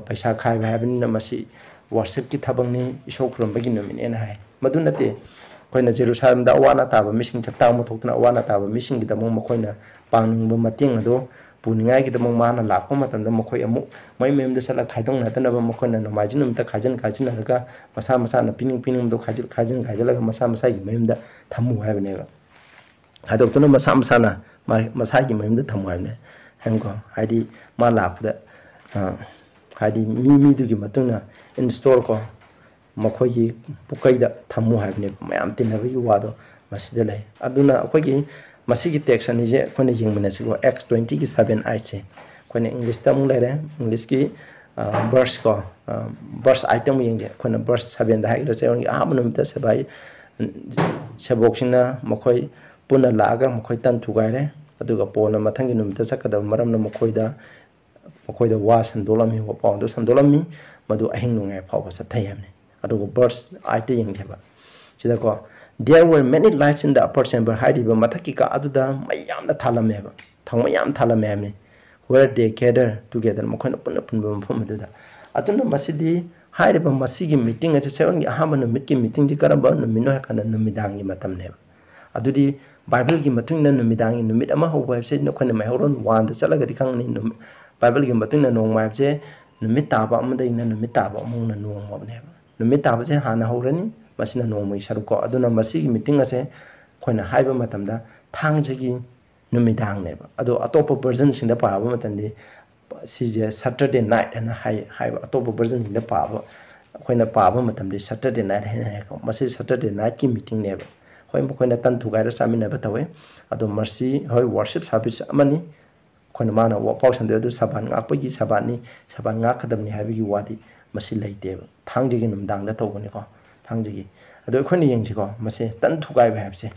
ꯄꯩꯁꯥ ꯈꯥꯏꯕ ꯍꯥꯏꯕꯅꯤꯅ ꯃꯁꯤ ꯋꯥꯔꯁꯤꯞꯀꯤ ꯊꯕꯛꯅꯤ, ꯏꯁꯣꯔ ꯈꯨꯔꯨꯝꯕꯒꯤ ꯅꯨꯃꯤꯠꯅꯦꯅ ꯍꯥꯏ꯫ ꯃꯗꯨ ꯅꯠꯇꯦ, ꯑꯩꯈꯣꯏꯅ ꯖꯦꯔꯨꯁꯥꯂꯦꯝꯗ ꯑꯋꯥ ꯑꯅꯥ ꯇꯥꯕ ꯃꯤꯁꯤꯡ, ꯆꯥꯛꯇꯥꯡ ꯑꯃ ꯊꯣꯛꯇꯨꯅ ꯑꯋꯥ ꯑꯅꯥ ꯇꯥꯕ ꯃꯤꯁꯤꯡꯒꯤꯗꯃꯛ ꯃꯈꯣꯏꯅ ꯄꯥꯡꯅꯤꯡꯕ ꯃꯇꯦꯡ ꯑꯗꯨ ꯄꯨꯅꯤꯡꯉꯥꯏꯒꯤꯗꯃꯛ ꯃꯥꯅ ꯂꯥꯛꯄ ꯃꯇꯝꯗ ꯃꯈꯣꯏ ꯑꯃꯨꯛ ꯃꯩ ꯃꯌꯨꯝꯗ ꯆꯠꯂꯒ ꯈꯥꯏꯗꯣꯛꯅꯗꯅꯕ ꯃꯈꯣꯏꯅ ꯅꯣꯡꯃꯥꯏꯖꯤꯡ ꯅꯨꯃꯤꯠꯇ ꯈꯥꯏꯖꯤꯟ ꯈꯥꯏꯖꯤꯟꯅꯔꯒ ꯃꯁꯥ ꯃꯁꯥꯅ ꯄꯤꯅꯤꯡ ꯄꯤꯅꯤꯡꯕꯗꯣ ꯈꯥꯏꯖꯤꯟ ꯈꯥꯏꯖꯤꯟ ꯈꯥꯏꯖꯤꯜꯂꯒ ꯃꯁꯥ ꯃꯁꯥꯒꯤ ꯃꯌꯨꯝꯗ ꯊꯝꯃꯨ ꯍꯥꯏꯕꯅꯦꯕ꯫ ꯈꯥꯏꯗꯣꯛꯇꯨꯅ ꯃꯁꯥ ꯃꯁꯥꯅ ꯃꯥ-, ꯃꯁꯥꯒꯤ ꯃꯌꯨꯝꯗ ꯊꯝꯃꯨ ꯍꯥꯏꯕꯅꯦ꯫ ꯍꯥꯏꯕꯀꯣ, ꯍꯥꯏꯗꯤ ꯃꯥ ꯂꯥꯛꯄꯗ, ꯑ, ꯍꯥꯏꯗꯤ ꯃꯤ ꯃꯤꯗꯨꯒꯤ ꯃꯇꯨꯡ ꯏꯟꯅ in store ꯀꯣ, ꯃꯈꯣꯏꯒꯤ ꯄꯨꯀꯩꯗ ꯊꯝꯃꯨ ꯍꯥꯏꯕꯅꯦꯕ꯫ ꯃꯌꯥꯝ ꯇꯤꯟꯅꯕꯒꯤ ꯋꯥꯗꯣ ꯃꯁꯤꯗ ꯂꯩ꯫ ꯑꯗꯨꯅ ꯑꯩꯈꯣꯏꯒꯤ ꯃꯁꯤꯒꯤ ꯇꯦꯛꯁ ꯑꯅꯤꯁꯦ ꯑꯩꯈꯣꯏꯅ ꯌꯦꯡꯃꯤꯟꯅꯁꯤꯀꯣ꯫ Acts twenty ꯒꯤ seven eight ꯁꯦ ꯑꯩꯈꯣꯏꯅ ꯏꯪꯂꯤꯁꯇ ꯑꯃꯨꯛ ꯂꯩꯔꯦ꯫ ꯏꯪꯂꯤꯁꯀꯤ, ꯑ, ꯕꯔꯁ ꯀꯣ, ꯑ, ꯕꯔꯁ ꯑꯥꯏꯠꯇ ꯑꯃꯨꯛ ꯌꯦꯡꯒꯦ꯫ ꯑꯩꯈꯣꯏꯅ ꯕꯔꯁ ꯁꯕꯦꯟꯗ ꯍꯥꯏꯒꯗ꯭ꯔꯥ, ꯆꯌꯣꯜꯒꯤ ꯑꯍꯥꯟꯕ ꯅꯨꯃꯤꯠꯇ ꯁꯦꯕꯥꯏ, ꯁꯦꯕꯣꯛꯁꯤꯡꯅ ꯃꯈꯣꯏ ꯄꯨꯟꯅ ꯂꯥꯛꯑꯒ ꯃꯈꯣꯏ ꯇꯟ ꯊꯨꯒꯥꯏꯔꯦ꯫ ꯑꯗꯨꯒ ꯄꯣꯜꯅ ꯃꯊꯪꯒꯤ ꯅꯨꯃꯤꯠꯇ ꯆꯠꯀꯗꯕ ꯃꯔꯝꯅ ꯃꯈꯣꯏꯗ, ꯃꯈꯣꯏꯗ ꯋꯥ ꯁꯟꯗꯣꯛꯂꯝꯃꯤ, ꯄꯥꯎꯗꯨ ꯁꯟꯗꯣꯛꯂꯝꯃꯤ꯫ ꯃꯗꯨ ꯑꯍꯤꯡ ꯅꯣꯡꯌꯥꯏ ꯐꯥꯎꯕ ꯆꯠꯊꯩ ꯍꯥꯏꯕꯅꯤ꯫ ꯑꯗꯨꯒ verse ꯑꯥꯏꯠꯇ ꯌꯦꯡꯒꯦꯕ꯫ ꯁꯤꯗꯀꯣ, "There were many lights in the upper chamber" ꯍꯥꯏꯔꯤꯕ ꯃꯊꯛꯀꯤ ꯀꯥ ꯑꯗꯨꯗ ꯃꯩ ꯌꯥꯝꯅ ꯊꯥꯜꯂꯝꯃꯦꯕ, ꯊꯥꯎꯃꯩ ꯌꯥꯝ ꯊꯥꯜꯂꯝꯃꯦ ꯍꯥꯏꯕꯅꯤ꯫ "Where they gathered together", ꯃꯈꯣꯏꯅ ꯄꯨꯟꯅ ꯄꯨꯟꯕ ꯃꯐꯝ ꯑꯗꯨꯗ꯫ ꯑꯗꯨꯅ ꯃꯁꯤꯗꯤ, ꯍꯥꯏꯔꯤꯕ ꯃꯁꯤꯒꯤ ꯃꯤꯇꯤꯡ ꯑꯁꯦ, ꯆꯌꯣꯜꯒꯤ ꯑꯍꯥꯟꯕ ꯅꯨꯃꯤꯠꯀꯤ ꯃꯤꯇꯤꯡꯗꯤ ꯀꯔꯝꯕ ꯅꯨꯃꯤꯠꯅꯣ ꯍꯥꯏ ꯀꯥꯟꯗ ꯅꯨꯃꯤꯗꯥꯡꯒꯤ ꯃꯇꯝꯅꯦꯕ꯫ ꯑꯗꯨꯗꯤ ꯕꯥꯏꯕꯜꯒꯤ ꯃꯇꯨꯡ ꯏꯟꯅ ꯅꯨꯃꯤꯗꯥꯡꯒꯤ ꯅꯨꯃꯤꯠ ꯑꯃ ꯍꯧꯕ ꯍꯥꯏꯕꯁꯦ ꯑꯩꯈꯣꯏꯅ ꯃꯩꯍꯧꯔꯣꯟ ꯋꯥꯟꯗ ꯆꯠꯂꯒꯗꯤ ꯈꯪꯒꯅꯤ꯫ ꯅꯨꯃꯤꯠ, ꯕꯥꯏꯕꯜꯒꯤ ꯃꯇꯨꯡ ꯏꯟꯅ ꯅꯣꯡꯃ ꯍꯥꯏꯕꯁꯦ ꯅꯨꯃꯤꯠ ꯇꯥꯕ ꯑꯃꯗꯒꯤꯅ ꯅꯨꯃꯤꯠ ꯇꯥꯕ ꯑꯃ ꯐꯥꯎꯅ ꯅꯣꯡꯃ ꯍꯥꯏꯕꯅꯦꯕ꯫ ꯅꯨꯃꯤꯠ ꯇꯥꯕꯁꯦ ꯍꯥꯟꯅ ꯍꯧꯔꯅꯤ, ꯃꯁꯤꯅ ꯅꯣꯡꯃꯒꯤ ꯁꯔꯨꯛꯀꯣ꯫ ꯑꯗꯨꯅ ꯃꯁꯤꯒꯤ ꯃꯤꯇꯤꯡ ꯑꯁꯦ ꯑꯩꯈꯣꯏꯅ ꯍꯥꯏꯕ ꯃꯇꯝꯗ ꯊꯥꯡꯖꯒꯤ ꯅꯨꯃꯤꯗꯥꯡꯅꯦꯕ꯫ ꯑꯗꯣ ꯑꯇꯣꯞꯄ ꯚꯔꯖꯟꯁꯤꯡꯗ ꯄꯥꯕ ꯃꯇꯝꯗꯤ ꯁꯤꯁꯦ Saturday night ꯍꯥꯏꯅ ꯍꯥꯏ ꯍꯥꯏꯕ ꯑꯇꯣꯞꯄ ꯚꯔꯖꯟꯁꯤꯡꯗ ꯄꯥꯕ ꯑꯩꯈꯣꯏꯅ ꯄꯥꯕ ꯃꯇꯝꯗ Saturday night ꯍꯥꯏꯅ ꯍꯥꯏꯀꯣ꯫ ꯃꯁꯤ Saturday nightꯀꯤ meetingꯅꯦꯕ꯫ ꯍꯣꯏ, ꯃꯈꯣꯏꯅ ꯇꯟ ꯊꯨꯒꯥꯏꯔ ꯆꯥꯃꯤꯟꯅꯕ ꯇꯧꯋꯦ꯫ ꯑꯗꯣ ꯃꯁꯤ ꯍꯣꯏ worship service ꯑꯃꯅꯤ꯫ ꯑꯩꯈꯣꯏꯅ ꯃꯥꯅ ꯋꯥ- ꯄꯥꯎ ꯁꯟꯗꯣꯛꯑꯦ, ꯑꯗꯨ ꯁꯕꯥꯟ ꯉꯥꯛꯄꯒꯤ ꯁꯕꯥꯟꯅꯤ, ꯁꯕꯥꯟ ꯉꯥꯛꯀꯗꯕꯅꯤ ꯍꯥꯏꯕꯒꯤ ꯋꯥꯗꯤ ꯃꯁꯤ ꯂꯩꯇꯦꯕ꯫ ꯊꯥꯡꯖꯒꯤ ꯅꯨꯡꯗꯥꯡꯗ ꯇꯧꯕꯅꯤꯀꯣ, ꯊꯥꯡꯖꯒꯤ꯫ ꯑꯗꯣ ꯑꯩꯈꯣꯏꯅ ꯌꯦꯡꯁꯤꯀꯣ, ꯃꯁꯤ ꯇꯟ ꯊꯨꯒꯥꯏꯕ ꯍꯥꯏꯕꯁꯦ,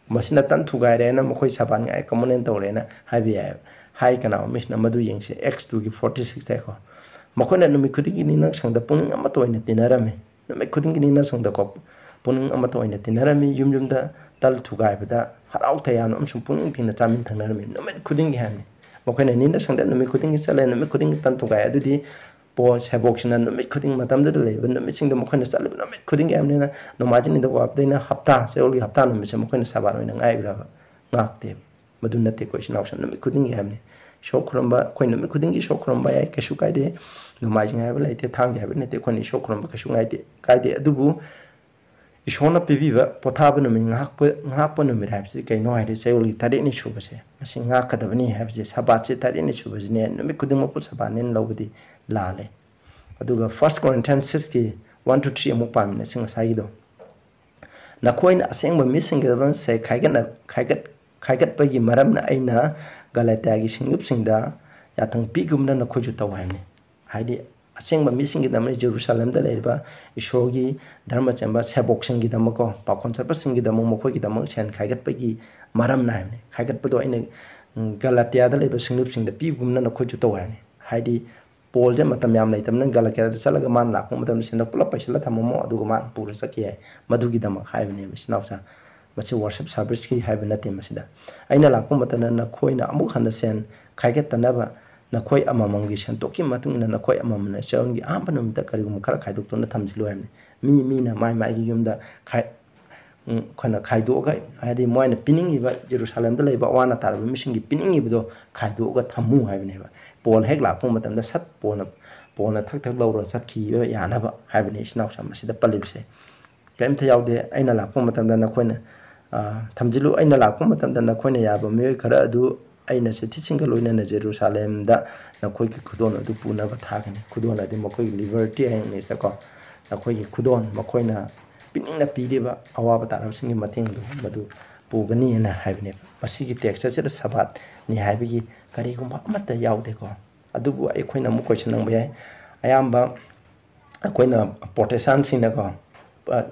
ꯃꯁꯤꯅ ꯇꯟ ꯊꯨꯒꯥꯏꯔꯦꯅ ꯃꯈꯣꯏ ꯁꯕꯥꯟ ꯉꯥꯛꯑꯦ, communion ꯇꯧꯔꯦꯅ ꯍꯥꯏꯕ ꯌꯥꯏꯑꯕ꯫ ꯍꯥꯏ ꯀꯅꯥꯒꯨꯝꯕ ꯃꯤꯁꯤꯅ ꯃꯗꯨ ꯌꯦꯡꯁꯤ, Acts twoꯒꯤ forty six ꯍꯥꯏꯀꯣ꯫ ꯃꯈꯣꯏꯅ ꯅꯨꯃꯤꯠ ꯈꯨꯗꯤꯡꯒꯤ ꯅꯤꯅꯛꯁꯪꯗ ꯄꯨꯛꯅꯤꯡ ꯑꯃꯠꯇ ꯑꯣꯏꯅ ꯇꯤꯟꯅꯔꯝꯃꯤ꯫ ꯅꯨꯃꯤꯠ ꯈꯨꯗꯤꯡꯒꯤ ꯅꯤꯅꯛꯁꯪꯗꯀꯣ ꯄꯨꯛꯅꯤꯡ ꯑꯃꯠꯇ ꯑꯣꯏꯅ ꯇꯤꯟꯅꯔꯝꯃꯤ꯫ ꯌꯨꯝ ꯌꯨꯝꯗ ꯇꯜ ꯊꯨꯒꯥꯏꯕꯗ ꯍꯔꯥꯎ ꯇꯌꯥꯝꯅ ꯑꯃꯁꯨꯡ ꯄꯨꯛꯅꯤꯡ ꯊꯤꯅ ꯆꯥꯃꯤꯟ ꯊꯛꯅꯔꯝꯃꯤ꯫ ꯅꯨꯃꯤꯠ ꯈꯨꯗꯤꯡꯒꯤ ꯍꯥꯏꯕꯅꯤ꯫ ꯃꯈꯣꯏꯅ ꯅꯤꯅꯛꯁꯪꯗ ꯅꯨꯃꯤꯠ ꯈꯨꯗꯤꯡꯒꯤ ꯆꯠꯂꯦ, ꯅꯨꯃꯤꯠ ꯈꯨꯗꯤꯡꯒꯤ ꯇꯟ ꯊꯨꯒꯥꯏ꯫ ꯑꯗꯨꯗꯤ ꯄꯣ ꯁꯦꯕꯣꯛꯁꯤꯅ ꯅꯨꯃꯤꯠ ꯈꯨꯗꯤꯡ ꯃꯇꯝꯗꯨꯗ ꯂꯩꯕ ꯅꯨꯃꯤꯠꯁꯤꯡꯗ ꯃꯈꯣꯏꯅ ꯆꯠꯂꯤꯕ ꯅꯨꯃꯤꯠ ꯈꯨꯗꯤꯡꯒꯤ ꯍꯥꯏꯕꯅꯤꯅ ꯅꯣꯡꯃꯥꯏꯖꯤꯡ ꯅꯤꯡꯊꯧꯀꯥꯕꯗꯩꯅ ꯍꯞꯇꯥ, ꯆꯌꯣꯜꯒꯤ ꯍꯞꯇꯥ ꯅꯨꯃꯤꯠꯁꯦ ꯃꯈꯣꯏꯅ ꯁꯕꯥꯟ ꯑꯣꯏꯅ ꯉꯥꯏꯕ꯭ꯔꯕ? ꯉꯥꯛꯇꯦꯕ꯫ ꯃꯗꯨ ꯅꯠꯇꯦꯀꯣ, ꯏꯆꯤꯟ ꯏꯅꯥꯎꯁꯤꯡ, ꯅꯨꯃꯤꯠ ꯈꯨꯗꯤꯡꯒꯤ ꯍꯥꯏꯕꯅꯤ꯫ ꯏꯁꯣꯔ ꯈꯨꯔꯨꯝꯕ, ꯑꯩꯈꯣꯏ ꯅꯨꯃꯤꯠ ꯈꯨꯗꯤꯡꯒꯤ ꯏꯁꯣꯔ ꯈꯨꯔꯨꯝꯕ ꯌꯥꯏ, ꯀꯩꯁꯨ ꯀꯥꯏꯗꯦ꯫ ꯅꯣꯡꯃꯥꯏꯖꯤꯡ ꯍꯥꯏꯕ ꯂꯩꯇꯦ, ꯊꯥꯡꯖ ꯍꯥꯏꯕ ꯂꯩꯇꯦ, ꯑꯩꯈꯣꯏꯅ ꯏꯁꯣꯔ ꯈꯨꯔꯨꯝꯕ ꯀꯩꯁꯨ ꯉꯥꯏꯗꯦ, ꯀꯥꯏꯗꯦ꯫ ꯑꯗꯨꯕꯨ ꯏꯁꯣꯔꯅ ꯄꯤꯕꯤꯕ ꯄꯣꯊꯥꯕ ꯅꯨꯃꯤꯠ, ꯉꯥꯏꯍꯥꯛꯄ, ꯉꯥꯏꯍꯥꯛꯄ ꯅꯨꯃꯤꯠ ꯍꯥꯏꯕꯁꯤ ꯀꯩꯅꯣ ꯍꯥꯏꯔꯗꯤ ꯆꯌꯣꯜꯒꯤ ꯇꯔꯦꯠꯅꯤ ꯁꯨꯕꯁꯦ, ꯃꯁꯤ ꯉꯥꯛꯀꯗꯕꯅꯤ ꯍꯥꯏꯕꯁꯦ, ꯁꯕꯥꯠꯁꯦ ꯇꯔꯦꯠꯅꯤ ꯁꯨꯕꯁꯤꯅꯦ, ꯅꯨꯃꯤꯠ ꯈꯨꯗꯤꯡꯃꯛꯄꯨ ꯁꯕꯥꯠꯅꯦꯅ ꯂꯧꯕꯗꯤ ꯂꯥꯜꯂꯦ꯫ ꯑꯗꯨꯒ First Corinthians sixꯀꯤ one to three ꯑꯃꯨꯛ ꯄꯥꯃꯤꯟꯅꯁꯤ ꯉꯁꯥꯏꯒꯤꯗꯣ꯫ ꯅꯈꯣꯏꯅ ꯑꯁꯦꯡꯕ ꯃꯤꯁꯤꯡꯒꯤꯗꯃꯛꯁꯦ ꯈꯥꯏꯒꯠꯅ-, ꯈꯥꯏꯒꯠ-, ꯈꯥꯏꯒꯠꯄꯒꯤ ꯃꯔꯝꯅ ꯑꯩꯅ ꯒꯂꯥꯇꯤꯌꯥꯒꯤ ꯁꯤꯡꯂꯨꯞꯁꯤꯡꯗ ꯌꯥꯊꯪ ꯄꯤꯒꯨꯝꯅ ꯅꯈꯣꯏꯁꯨ ꯇꯧ ꯍꯥꯏꯕꯅꯤ꯫ ꯍꯥꯏꯗꯤ ꯑꯁꯦꯡꯕ ꯃꯤꯁꯤꯡꯒꯤꯗꯃꯛ, ꯖꯦꯔꯨꯁꯥꯂꯦꯝꯗ ꯂꯩꯔꯤꯕ ꯏꯁꯣꯔꯒꯤ ꯙꯔꯃ ꯆꯦꯟꯕ ꯁꯦꯕꯣꯛꯁꯤꯡꯒꯤꯗꯃꯛꯀꯣ, ꯄꯥꯎꯈꯣꯟ ꯆꯠꯄꯁꯤꯡꯒꯤꯗꯃꯛ, ꯃꯈꯣꯏꯒꯤꯗꯃꯛ ꯁꯦꯟ ꯈꯥꯏꯒꯠꯄꯒꯤ ꯃꯔꯝꯅ ꯍꯥꯏꯕꯅꯤ꯫ ꯈꯥꯏꯒꯠꯄꯗꯣ ꯑꯩꯅ, ꯎꯝ, ꯒꯂꯥꯇꯤꯌꯥꯗ ꯂꯩꯕ ꯁꯤꯡꯂꯨꯞꯁꯤꯡꯗ ꯄꯤꯕꯒꯨꯝꯅ ꯅꯈꯣꯏꯁꯨ ꯇꯧ ꯍꯥꯏꯕꯅꯤ꯫ ꯍꯥꯏꯗꯤ ꯄꯣꯜꯁꯦ ꯃꯇꯝ ꯌꯥꯝ ꯂꯩꯇꯕꯅꯤꯅ ꯒꯂꯥꯇꯤꯌꯥꯗ ꯆꯠꯂꯒ ꯃꯥꯅ ꯂꯥꯛꯄ ꯃꯇꯝꯗ ꯁꯦꯟꯗꯣ ꯄꯨꯂꯞ ꯄꯩꯁꯤꯜꯂ ꯊꯝꯃꯝꯃꯣ, ꯑꯗꯨꯒ ꯃꯥꯅ ꯄꯨꯔ ꯆꯠꯈꯤ ꯍꯥꯏ꯫ ꯃꯗꯨꯒꯤꯗꯃꯛ ꯍꯥꯏꯕꯅꯦꯕ, ꯏꯆꯤꯟ ꯏꯅꯥꯎꯁꯥ꯫ ꯃꯁꯤ worship serviceꯀꯤ ꯍꯥꯏꯕ ꯅꯠꯇꯦ꯫ ꯃꯁꯤꯗ ꯑꯩꯅ ꯂꯥꯛꯄ ꯃꯇꯝꯗ ꯅꯈꯣꯏꯅ ꯑꯃꯨꯛ ꯍꯟꯅ ꯁꯦꯟ ꯈꯥꯏꯒꯠꯇꯅꯕ ꯅꯈꯣꯏ ꯑꯃꯃꯝꯒꯤ ꯁꯦꯟꯊꯣꯛꯀꯤ ꯃꯇꯨꯡ ꯏꯟꯅ ꯅꯈꯣꯏ ꯑꯃꯃꯝꯅ ꯆꯌꯣꯜꯒꯤ ꯑꯍꯥꯟꯕ ꯅꯨꯃꯤꯠꯇ ꯀꯔꯤꯒꯨꯝꯕ ꯈꯔ ꯈꯥꯏꯗꯣꯛꯇꯨꯅ ꯊꯝꯖꯤꯜꯂꯨ ꯍꯥꯏꯕꯅꯤ꯫ ꯃꯤ ꯃꯤꯅ ꯃꯥꯏ ꯃꯥꯏꯒꯤ ꯌꯨꯝꯗ ꯈꯥꯏ-, ꯎꯝ, ꯑꯩꯈꯣꯏꯅ ꯈꯥꯏꯗꯣꯛꯑꯒ, ꯍꯥꯏꯗꯤ ꯃꯣꯏꯅ ꯄꯤꯅꯤꯡꯉꯤꯕ, ꯖꯦꯔꯨꯁꯥꯂꯦꯝꯗ ꯂꯩꯕ ꯑꯋꯥ ꯑꯅꯥ ꯇꯥꯔꯕ ꯃꯤꯁꯤꯡꯒꯤ ꯄꯤꯅꯤꯡꯉꯤꯕꯗꯣ ꯈꯥꯏꯗꯣꯛꯑꯒ ꯊꯝꯃꯨ ꯍꯥꯏꯕꯅꯦꯕ꯫ ꯄꯣꯜ ꯍꯦꯛ ꯂꯥꯛꯄ ꯃꯇꯝꯗ ꯁꯠ ꯄꯣꯜꯅ, ꯄꯣꯜꯅ ꯊꯛ ꯊꯛ ꯂꯧꯔꯒ ꯆꯠꯈꯤꯕ ꯌꯥꯅꯕ ꯍꯥꯏꯕꯅꯤ, ꯏꯆꯤꯟ ꯏꯅꯥꯎꯁꯥ, ꯃꯁꯤꯗ ꯄꯜꯂꯤꯕꯁꯦ꯫ ꯀꯔꯤꯝꯇ ꯌꯥꯎꯗꯦ꯫ ꯑꯩꯅ ꯂꯥꯛꯄ ꯃꯇꯝꯗ ꯅꯈꯣꯏꯅ, ꯑ, ꯊꯝꯖꯤꯜꯂꯨ, ꯑꯩꯅ ꯂꯥꯛꯄ ꯃꯇꯝꯗ ꯅꯈꯣꯏꯅ ꯌꯥꯕ ꯃꯤꯑꯣꯏ ꯈꯔ ꯑꯗꯨ ꯑꯩꯅ ꯆꯤꯊꯤꯁꯤꯡꯒ ꯂꯣꯏꯅꯅ ꯖꯦꯔꯨꯁꯥꯂꯦꯝꯗ ꯅꯈꯣꯏꯒꯤ ꯈꯨꯗꯣꯜ ꯑꯗꯨ ꯄꯨꯅꯕ ꯊꯥꯒꯅꯤ꯫ ꯈꯨꯗꯣꯜ ꯑꯗꯤ ꯃꯈꯣꯏꯒꯤ ꯂꯤꯕꯔꯇꯤ ꯍꯥꯏ ꯏꯪꯂꯤꯁꯇꯀꯣ꯫ ꯅꯈꯣꯏꯒꯤ ꯈꯨꯗꯣꯜ, ꯃꯈꯣꯏꯅ ꯄꯤꯅꯤꯡꯅ ꯄꯤꯔꯤꯕ ꯑꯋꯥꯕ ꯇꯥꯔꯕꯁꯤꯡꯒꯤ ꯃꯇꯦꯡꯗꯨ ꯃꯗꯨ ꯄꯨꯒꯅꯤ ꯍꯥꯏꯅ ꯍꯥꯏꯕꯅꯦꯕ꯫ ꯃꯁꯤꯒꯤ ꯇꯦꯛꯁ ꯑꯁꯤꯗ ꯁꯕꯥꯠꯅꯤ ꯍꯥꯏꯕꯒꯤ ꯀꯔꯤꯒꯨꯝꯕ ꯑꯃꯠꯇ ꯌꯥꯎꯗꯦꯀꯣ꯫ ꯑꯗꯨꯕꯨ ꯑꯩꯈꯣꯏꯅ ꯑꯃꯨꯛ ꯀꯣꯏꯁꯟ ꯍꯪꯕ ꯌꯥꯏ꯫ ꯑꯌꯥꯝꯕ ꯑꯩꯈꯣꯏꯅ ꯄ꯭ꯔꯣꯇꯦꯁꯇꯥꯟꯁꯤꯡꯅꯀꯣ, ꯑ,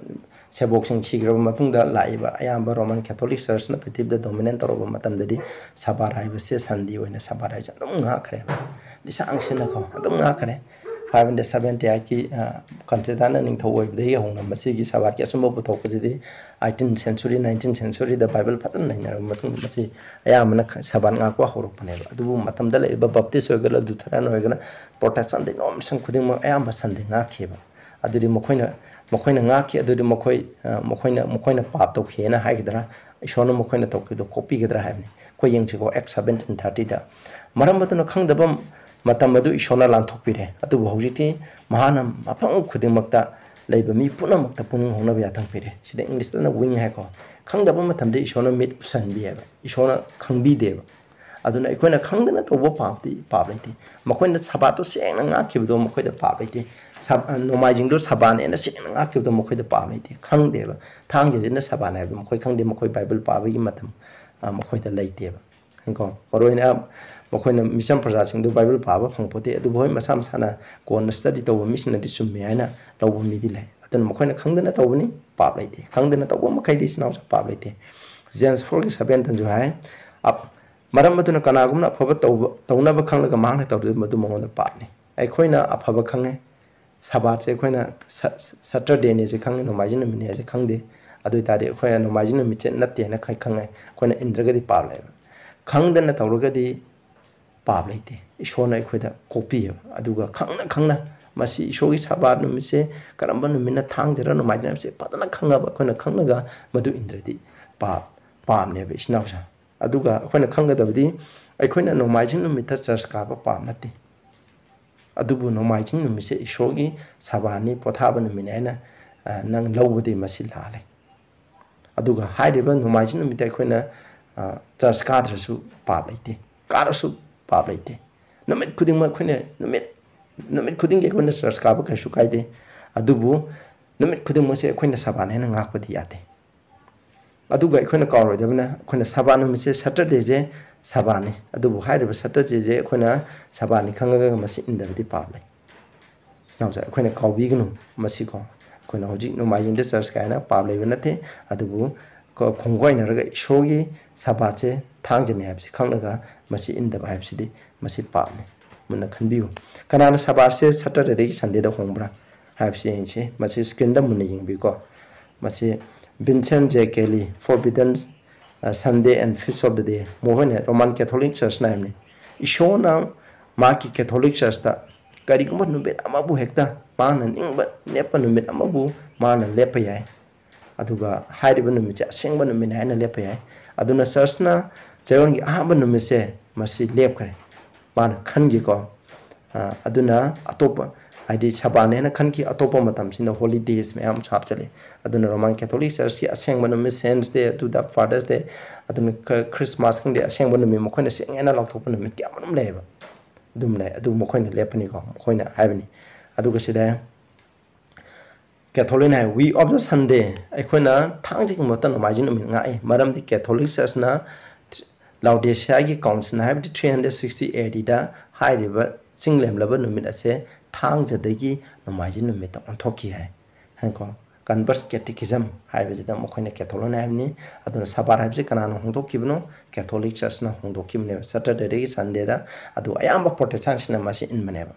ꯁꯦꯕꯣꯛꯁꯤꯡ ꯁꯤꯈ꯭ꯔꯕ ꯃꯇꯨꯡꯗ ꯂꯥꯛꯏꯕ ꯑꯌꯥꯝꯕ ꯔꯣꯃꯟ ꯀꯦꯊꯣꯂꯤꯛ ꯆꯔꯆꯅ ꯄ꯭ꯔꯤꯊꯤꯕꯤꯗ ꯗꯣꯃꯤꯅꯦꯠ ꯇꯧꯔꯕ ꯃꯇꯝꯗꯗꯤ ꯁꯕꯥꯠ ꯍꯥꯏꯕꯁꯦ ꯁꯟꯗꯦ ꯑꯣꯏꯅ ꯁꯕꯥꯠ ꯍꯥꯏꯕꯁꯦ ꯑꯗꯨꯝ ꯉꯥꯛꯈ꯭ꯔꯦꯕ꯫ ꯂꯤꯁꯥꯡꯁꯤꯟꯅꯀꯣ ꯑꯗꯨꯝ ꯉꯥꯛꯈ꯭ꯔꯦ꯫ ꯐꯥꯏꯚ ꯍꯟꯗ꯭ꯔꯦꯠ ꯁꯕꯦꯟꯇꯤ ꯑꯩꯠꯀꯤ, ꯑ, ꯀꯟꯁꯇꯦꯟꯇꯥꯏꯟ ꯅꯤꯡꯊꯧ ꯑꯣꯏꯕꯗꯒꯤ ꯍꯧꯅ ꯃꯁꯤꯒꯤ ꯁꯕꯥꯠꯀꯤ ꯑꯆꯨꯝꯕ ꯄꯨꯊꯣꯛꯄꯁꯤꯗꯤ ꯑꯩꯠꯇꯤꯟ ꯁꯦꯟꯆꯨꯔꯤ, ꯅꯥꯏꯟꯇꯤꯟ ꯁꯦꯟꯆꯨꯔꯤꯗ ꯕꯥꯏꯕꯜ ꯐꯖꯅ ꯅꯩꯅꯔꯕ ꯃꯇꯨꯡꯗ ꯃꯁꯤ ꯑꯌꯥꯝꯕꯅ ꯈ-, ꯁꯕꯥꯠ ꯉꯥꯛꯄ ꯍꯧꯔꯛꯄꯅꯦꯕ꯫ ꯑꯗꯨꯕꯨ ꯃꯇꯝꯗ ꯂꯩꯔꯤꯕ ꯕꯞꯇꯤꯁ ꯑꯣꯏꯒꯦꯔꯥ, ꯂꯨꯊꯔꯟ ꯑꯣꯏꯒꯦꯔꯥ, ꯄ꯭ꯔꯣꯇꯦꯁꯇꯥꯟ ꯗꯤꯅꯣꯃꯤꯅꯦꯁꯟ ꯈꯨꯗꯤꯡꯃꯛ ꯑꯌꯥꯝꯕ ꯁꯟꯗꯦ ꯉꯥꯛꯈꯤꯕ꯫ ꯑꯗꯨꯗꯤ ꯃꯈꯣꯏꯅ, ꯃꯈꯣꯏꯅ ꯉꯥꯛꯈꯤ, ꯑꯗꯨꯗꯤ ꯃꯈꯣꯏ, ꯑ, ꯃꯈꯣꯏꯅ, ꯃꯈꯣꯏꯅ ꯄꯥꯞ ꯇꯧꯈꯤꯑꯅ ꯍꯥꯏꯒꯗ꯭ꯔꯥ, ꯏꯁꯣꯔꯅ ꯃꯈꯣꯏꯅ ꯇꯧꯈꯤꯕꯗꯣ ꯀꯣꯛꯄꯤꯒꯗ꯭ꯔꯥ ꯍꯥꯏꯕꯅꯤ꯫ ꯑꯩꯈꯣꯏ ꯌꯦꯡꯁꯤꯀꯣ, ꯑꯦꯛ ꯁꯕꯦꯟꯇꯤꯟ ꯊꯥꯔꯇꯤꯗ꯫ "ꯃꯔꯝ ꯑꯗꯨꯅ ꯈꯪꯗꯕ ꯃꯇꯝ ꯑꯗꯨ ꯏꯁꯣꯔꯅ ꯂꯥꯟꯊꯣꯛꯄꯤꯔꯦ, ꯑꯗꯨꯕꯨ ꯍꯧꯖꯤꯛꯇꯤ ꯃꯍꯥꯛꯅ ꯃꯐꯝ ꯈꯨꯗꯤꯡꯃꯛꯇ ꯂꯩꯕ ꯃꯤ ꯄꯨꯝꯅꯃꯛꯇ ꯄꯨꯛꯅꯤꯡ ꯍꯣꯡꯅꯕ ꯌꯥꯊꯪ ꯄꯤꯔꯦ"꯫ ꯁꯤꯗ ꯏꯪꯂꯤꯁꯇꯅ ꯋꯤꯡ ꯍꯥꯏꯀꯣ꯫ ꯈꯪꯗꯕ ꯃꯇꯝꯗ ꯏꯁꯣꯔꯅ ꯃꯤꯠ ꯎꯁꯟꯕꯤꯑꯕ, ꯏꯁꯣꯔꯅ ꯈꯪꯕꯤꯗꯦꯕ꯫ ꯑꯗꯨꯅ ꯑꯩꯈꯣꯏꯅ ꯈꯪꯗꯅ ꯇꯧꯕ ꯄꯥꯞꯇꯤ ꯄꯥꯞ ꯂꯩꯇꯦ꯫ ꯃꯈꯣꯏꯅ ꯁꯕꯥꯠꯇꯨ ꯁꯦꯡꯅ ꯉꯥꯛꯈꯤꯕꯗꯣ ꯃꯈꯣꯏꯗ ꯄꯥꯞ ꯂꯩꯇꯦ꯫ ꯁꯕ-, ꯅꯣꯡꯃꯥꯏꯖꯤꯡꯗꯣ ꯁꯕꯥꯠꯅꯦꯅ ꯁꯦꯡꯅ ꯉꯥꯛꯈꯤꯕꯗꯣ ꯃꯈꯣꯏꯗ ꯄꯥꯞ ꯂꯩꯇꯦ꯫ ꯈꯪꯗꯦꯕ꯫ ꯊꯥꯡꯖꯁꯤꯅ ꯁꯕꯥꯠꯅꯦ ꯍꯥꯏꯕꯗꯣ ꯃꯈꯣꯏ ꯈꯪꯗꯦ꯫ ꯃꯈꯣꯏ ꯕꯥꯏꯕꯜ ꯄꯥꯕꯒꯤ ꯃꯇꯝ, ꯑ, ꯃꯈꯣꯏꯗ ꯂꯩꯇꯦꯕ꯫ ꯀꯣ, ꯃꯔꯨꯑꯣꯏꯅ ꯃꯈꯣꯏꯅ ꯃꯤꯆꯝ ꯄ꯭ꯔꯖꯥꯁꯤꯡꯗꯨ ꯕꯥꯏꯕꯜ ꯄꯥꯕ ꯐꯪꯄꯣꯠꯇꯦ꯫ ꯑꯗꯨꯕꯨ ꯍꯣꯏ, ꯃꯁꯥ ꯃꯁꯥꯅ ꯀꯣꯟꯅ ꯁ꯭ꯇꯗꯤ ꯇꯧꯕ ꯃꯤꯁꯤꯡꯅꯗꯤ ꯆꯨꯝꯃꯦ ꯍꯥꯏꯅ ꯂꯧꯕ ꯃꯤꯗꯤ ꯂꯩ꯫ ꯑꯗꯨꯅ ꯃꯈꯣꯏꯅ ꯈꯪꯗꯅ ꯇꯧꯕꯅꯤ, ꯄꯥꯞ ꯂꯩꯇꯦ꯫ ꯈꯪꯗꯅ ꯇꯧꯕ ꯃꯈꯩꯗꯤ, ꯏꯆꯤꯟ ꯏꯅꯥꯎꯁꯨ, ꯄꯥꯞ ꯂꯩꯇꯦ꯫ ꯖꯦꯝꯁ ꯐꯣꯔꯒꯤ ꯁꯕꯦꯟꯇꯅꯁꯨ ꯍꯥꯏ, ꯑꯞ-, "ꯃꯔꯝ ꯑꯗꯨꯅ ꯀꯅꯥꯒꯨꯝꯕꯅ ꯑꯐꯕ ꯇꯧꯕ, ꯇꯧꯅꯕ ꯈꯪꯂꯒ ꯃꯍꯥꯛꯅ ꯇꯧꯗꯕ ꯃꯗꯨ ꯃꯉꯣꯟꯗ ꯄꯥꯞꯅꯤ"꯫ ꯑꯩꯈꯣꯏꯅ ꯑꯐꯕ ꯈꯪꯉꯦ, ꯁꯕꯥꯠꯁꯦ ꯑꯩꯈꯣꯏꯅ ꯁ-, ꯁ-, ꯁꯇꯔꯗꯦꯅꯦꯁꯦ ꯈꯪꯉꯦ, ꯅꯣꯡꯃꯥꯏꯖꯤꯡ ꯅꯨꯃꯤꯠꯅꯦꯁꯦ ꯈꯪꯗꯦ꯫ ꯑꯗꯨ ꯑꯣꯏ ꯇꯥꯔꯗꯤ ꯑꯩꯈꯣꯏꯅ ꯅꯣꯡꯃꯥꯏꯖꯤꯡ ꯅꯨꯃꯤꯠꯁꯦ ꯅꯠꯇꯦꯅ ꯈ-, ꯈꯪꯉꯦ꯫ ꯑꯩꯈꯣꯏꯅ ꯏꯟꯗ꯭ꯔꯒꯗꯤ ꯄꯥꯞ ꯂꯩꯕ꯫ ꯈꯪꯗꯅ ꯇꯧꯔꯒꯗꯤ ꯄꯥꯞ ꯂꯩꯇꯦ꯫ ꯏꯁꯣꯔꯅ ꯑꯩꯈꯣꯏꯗ ꯀꯣꯛꯄꯤꯌꯦꯕ꯫ ꯑꯗꯨꯒ ꯈꯪꯅ ꯈꯪꯅ ꯃꯁꯤ ꯏꯁꯣꯔꯒꯤ ꯁꯕꯥꯠ ꯅꯨꯃꯤꯠꯁꯦ ꯀꯔꯝꯕ ꯅꯨꯃꯤꯠꯅ ꯊꯥꯡꯖꯔ ꯅꯣꯡꯃꯥꯏꯖꯤꯡ ꯍꯥꯏꯕꯁꯦ ꯐꯖꯅ ꯈꯪꯉꯕ, ꯑꯩꯈꯣꯏꯅ ꯈꯪꯉꯒ ꯃꯗꯨ ꯏꯟꯗ꯭ꯔꯗꯤ ꯄꯥꯞ, ꯄꯥꯞꯅꯦꯕ, ꯏꯆꯤꯟ ꯏꯅꯥꯎꯁꯦ꯫ ꯑꯗꯨꯒ ꯑꯩꯈꯣꯏꯅ ꯈꯪꯒꯗꯕꯗꯤ ꯑꯩꯈꯣꯏꯅ ꯅꯣꯡꯃꯥꯏꯖꯤꯡ ꯅꯨꯃꯤꯠꯇ ꯆꯔꯆ ꯀꯥꯕ ꯄꯥꯞ ꯅꯠꯇꯦ꯫ ꯑꯗꯨꯕꯨ ꯅꯣꯡꯃꯥꯏꯖꯤꯡ ꯅꯨꯃꯤꯠꯁꯦ ꯏꯁꯣꯔꯒꯤ ꯁꯕꯥꯠꯅꯤ, ꯄꯣꯊꯥꯕ ꯅꯨꯃꯤꯠꯅꯤ ꯍꯥꯏꯅ, ꯑ, ꯅꯪ ꯂꯧꯕꯗꯤ ꯃꯁꯤ ꯂꯥꯜꯂꯦ꯫ ꯑꯗꯨꯒ ꯍꯥꯏꯔꯤꯕ ꯅꯣꯡꯃꯥꯏꯖꯤꯡ ꯅꯨꯃꯤꯠꯇ ꯑꯩꯈꯣꯏꯅ, ꯆꯔꯆ ꯀꯥꯗ꯭ꯔꯁꯨ ꯄꯥꯞ ꯂꯩꯇꯦ, ꯀꯥꯔꯁꯨ ꯄꯥꯞ ꯂꯩꯇꯦ꯫ ꯅꯨꯃꯤꯠ ꯈꯨꯗꯤꯡꯃꯛ ꯑꯩꯈꯣꯏꯅ ꯅꯨꯃꯤꯠ ꯅꯨꯃꯤꯠ ꯈꯨꯗꯤꯡꯒꯤ ꯑꯩꯈꯣꯏꯅ ꯆꯔꯆ ꯀꯥꯕ ꯀꯩꯁꯨ ꯀꯥꯏꯗꯦ꯫ ꯑꯗꯨꯕꯨ ꯅꯨꯃꯤꯠ ꯈꯨꯗꯤꯡꯃꯛꯁꯦ ꯑꯩꯈꯣꯏꯅ ꯁꯕꯥꯠꯅꯦꯅ ꯉꯥꯛꯄꯗꯤ ꯌꯥꯗꯦ꯫ ꯑꯗꯨꯒ ꯑꯩꯈꯣꯏꯅ ꯀꯥꯎꯔꯣꯏꯗꯕꯅ, ꯑꯩꯈꯣꯏꯅ ꯁꯕꯥꯠ ꯅꯨꯃꯤꯠꯁꯦ, ꯁꯇꯔꯗꯦꯁꯦ ꯁꯕꯥꯠꯅꯤ꯫ ꯑꯗꯨꯕꯨ ꯍꯥꯏꯔꯤꯕ ꯁꯇꯔꯗꯦꯁꯦ ꯑꯩꯈꯣꯏꯅ ꯁꯕꯥꯠꯅꯤ ꯈꯪꯉꯒ ꯃꯁꯤ ꯏꯟꯗꯕꯗꯤ ꯄꯥꯞ ꯂꯩ꯫ ꯏꯆꯤꯟ ꯏꯅꯥꯎꯁꯦ, ꯑꯩꯈꯣꯏꯅ ꯀꯥꯎꯕꯤꯒꯅꯨ ꯃꯁꯤꯀꯣ꯫ ꯑꯩꯈꯣꯏꯅ ꯍꯧꯖꯤꯛ ꯅꯣꯡꯃꯥꯏꯖꯤꯡꯗ ꯆꯔꯆ ꯀꯥꯏꯅ ꯄꯥꯞ ꯂꯩꯕ ꯅꯠꯇꯦ, ꯑꯗꯨꯕꯨ ꯀꯣ-, ꯈꯣꯡꯒꯣꯏꯅꯔꯒ ꯏꯁꯣꯔꯒꯤ ꯁꯕꯥꯠꯁꯦ ꯊꯥꯡꯖꯅꯤ ꯍꯥꯏꯕꯁꯤ ꯈꯪꯂꯒ ꯃꯁꯤ ꯏꯟꯗꯕ ꯍꯥꯏꯕꯁꯤꯗꯤ ꯃꯁꯤ ꯄꯥꯞꯅꯤ꯫ ꯃꯨꯟꯅ ꯈꯟꯕꯤꯌꯨ꯫ ꯀꯅꯥꯅ ꯁꯕꯥꯠꯁꯦ ꯁꯇꯔꯗꯦꯗꯒꯤ ꯁꯟꯗꯦꯗ ꯍꯣꯡꯕ꯭ꯔꯥ ꯍꯥꯏꯕꯁꯤ ꯌꯦꯡꯁꯤ꯫ ꯃꯁꯤ ꯁ꯭ꯀ꯭ꯔꯤꯟꯗ ꯃꯨꯟꯅ ꯌꯦꯡꯕꯤꯌꯨꯀꯣ꯫ ꯃꯁꯤ Vincent J Kelly, Forbidden, ꯑ, Sunday and Feast of the Day, ꯃꯈꯣꯏꯅ ꯔꯣꯃꯥꯟ ꯀꯦꯊꯣꯂꯤꯛ ꯆꯔꯆꯅ ꯍꯥꯏꯕꯅꯤ꯫ ꯏꯁꯣꯔꯅ ꯃꯍꯥꯛꯀꯤ ꯀꯦꯊꯣꯂꯤꯛ ꯆꯔꯆꯇ ꯀꯔꯤꯒꯨꯝꯕ ꯅꯨꯃꯤꯠ ꯑꯃꯕꯨ ꯍꯦꯛꯇ ꯃꯥꯅ ꯅꯤꯡꯕ ꯂꯦꯞꯄ ꯅꯨꯃꯤꯠ ꯑꯃꯕꯨ ꯃꯥꯅ ꯂꯦꯞꯄ ꯌꯥꯏ꯫ ꯑꯗꯨꯒ ꯍꯥꯏꯔꯤꯕ ꯅꯨꯃꯤꯠꯁꯦ ꯑꯁꯦꯡꯕ ꯅꯨꯃꯤꯠꯅꯤ ꯍꯥꯏꯅ ꯂꯦꯞꯄ ꯌꯥꯏ꯫ ꯑꯗꯨꯅ ꯆꯔꯆꯅ ꯆꯌꯣꯜꯒꯤ ꯑꯍꯥꯟꯕ ꯅꯨꯃꯤꯠꯁꯦ ꯃꯁꯤ ꯂꯦꯞꯈ꯭ꯔꯦ꯫ ꯃꯥꯅ ꯈꯟꯈꯤꯀꯣ꯫ ꯑ, ꯑꯗꯨꯅ ꯑꯇꯣꯞꯄ, ꯍꯥꯏꯗꯤ ꯁꯕꯥꯠꯅꯦꯅ ꯈꯟꯈꯤ, ꯑꯇꯣꯞꯄ ꯃꯇꯝꯁꯤꯅ holidays ꯃꯌꯥꯝ ꯑꯃꯁꯨ ꯍꯥꯞꯆꯜꯂꯤ꯫ ꯑꯗꯨꯅ ꯔꯣꯃꯥꯟ ꯀꯦꯊꯣꯂꯤꯛ ꯆꯔꯆꯀꯤ ꯑꯁꯦꯡꯕ ꯅꯨꯃꯤꯠ, Saints Day, ꯑꯗꯨꯗ Father's Day, ꯑꯗꯨꯅ ꯈ-, ꯈ꯭ꯔꯤꯁꯃꯥꯁ ꯈꯪꯗꯦ, ꯑꯁꯦꯡꯕ ꯅꯨꯃꯤꯠ ꯃꯈꯣꯏꯅ ꯁꯦꯡꯅ ꯂꯥꯎꯊꯣꯛꯄ ꯅꯨꯃꯤꯠ ꯀꯌꯥ ꯑꯃꯔꯣꯝ ꯂꯩꯌꯦꯕ꯫ ꯑꯗꯨꯝ ꯂꯩ, ꯑꯗꯨ ꯃꯈꯣꯏꯅ ꯂꯦꯞꯄꯅꯤꯀꯣ, ꯃꯈꯣꯏꯅ ꯍꯥꯏꯕꯅꯤ꯫ ꯑꯗꯨꯒ ꯁꯤꯗ ꯀꯦꯊꯣꯂꯤꯛꯅ ꯍꯥꯏ, "We of the Sunday", ꯑꯩꯈꯣꯏꯅ ꯊꯥꯡꯖꯒꯤ ꯃꯍꯨꯠꯇ ꯅꯣꯡꯃꯥꯏꯖꯤꯡ ꯅꯨꯃꯤꯠ ꯉꯥꯛꯏ꯫ ꯃꯔꯝꯗꯤ ꯀꯦꯊꯣꯂꯤꯛ ꯆꯔꯆꯅ ꯂꯥꯎꯗꯦꯁꯤꯌꯥꯒꯤ ꯀꯥꯎꯟꯁꯤꯜꯅ, ꯍꯥꯏꯕꯗꯤ three hundred sixty A Dꯗ ꯍꯥꯏꯔꯤꯕ ꯆꯤꯡ ꯂꯦꯝꯂꯕ ꯅꯨꯃꯤꯠ ꯑꯁꯦ ꯊꯥꯡꯖꯗꯒꯤ ꯅꯣꯡꯃꯥꯏꯖꯤꯡ ꯅꯨꯃꯤꯠꯇ ꯑꯣꯟꯊꯣꯛꯈꯤ ꯍꯥꯏ꯫ ꯍꯥꯏꯀꯣ? Converse Catechism ꯍꯥꯏꯕꯁꯤꯗ ꯃꯈꯣꯏꯅ ꯀꯦꯊꯣꯂꯤꯛꯅ ꯍꯥꯏꯕꯅꯤ꯫ ꯑꯗꯨꯅ ꯁꯕꯥꯠ ꯍꯥꯏꯕꯁꯤ ꯀꯅꯥꯅ ꯍꯣꯡꯗꯣꯛꯈꯤꯕꯅꯣ? ꯀꯦꯊꯣꯂꯤꯛ ꯆꯔꯆꯅ ꯍꯣꯡꯗꯣꯛꯈꯤꯕꯅꯦꯕ, ꯁꯇꯔꯗꯦꯗꯒꯤ ꯁꯟꯗꯦꯗ꯫ ꯑꯗꯨ ꯑꯌꯥꯝꯕ ꯄ꯭ꯔꯣꯇꯦꯁꯇꯥꯟꯁꯤꯡꯅ ꯃꯁꯤ ꯏꯟꯕꯅꯦꯕ꯫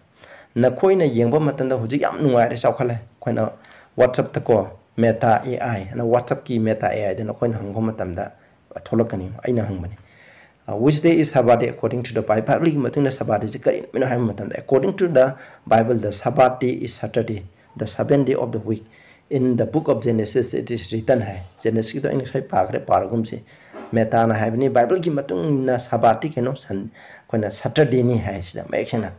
ꯅꯈꯣꯏꯅ ꯌꯦꯡꯕ ꯃꯇꯝꯗ ꯍꯧꯖꯤꯛ ꯌꯥꯝ ꯅꯨꯡꯉꯥꯏꯔꯦ, ꯆꯥꯎꯈꯠꯂꯦ꯫ ꯑꯩꯈꯣꯏꯅ WhatsAppꯇꯀꯣ, Meta A I ꯑꯅ WhatsAppꯀꯤ Meta A Iꯗ ꯅꯈꯣꯏꯅ ꯍꯪꯕ ꯃꯇꯝꯗ ꯊꯣꯛꯂꯛꯀꯅꯤ, ꯑꯩꯅ ꯍꯪꯕꯅꯤ꯫ Uh, "Which day is Sabbath day according to the Bible?" ꯕꯥꯏꯕꯜꯒꯤ ꯃꯇꯨꯡ ꯏꯟꯅ ꯁꯕꯥꯠ ꯗꯦꯁꯤ ꯀꯔꯤ ꯅꯨꯃꯤꯠꯅꯣ ꯍꯥꯏꯕ ꯃꯇꯝꯗ, according to the Bible, the Sabbath day is Saturday, the seventh day of the week. In the book of Genesis, it is written ꯍꯥꯏ꯫ ꯖꯦꯅꯦꯁꯤꯁꯀꯤꯗꯣ ꯑꯩꯅ ꯉꯁꯥꯏ ꯄꯥꯈ꯭ꯔꯦ, ꯄꯥꯔꯒꯨꯝꯁꯤ꯫ ꯃꯦꯇꯥꯅ ꯍꯥꯏꯕꯅꯤ, ꯕꯥꯏꯕꯜꯒꯤ ꯃꯇꯨꯡ ꯏꯟꯅ ꯁꯕꯥꯠꯇꯤ ꯀꯩꯅꯣ? ꯁꯟ-, ꯑꯩꯈꯣꯏꯅ ꯁꯇꯔꯗꯦꯅꯤ ꯍꯥꯏ ꯁꯤꯗ ꯃꯌꯦꯛ ꯁꯦꯡꯅ꯫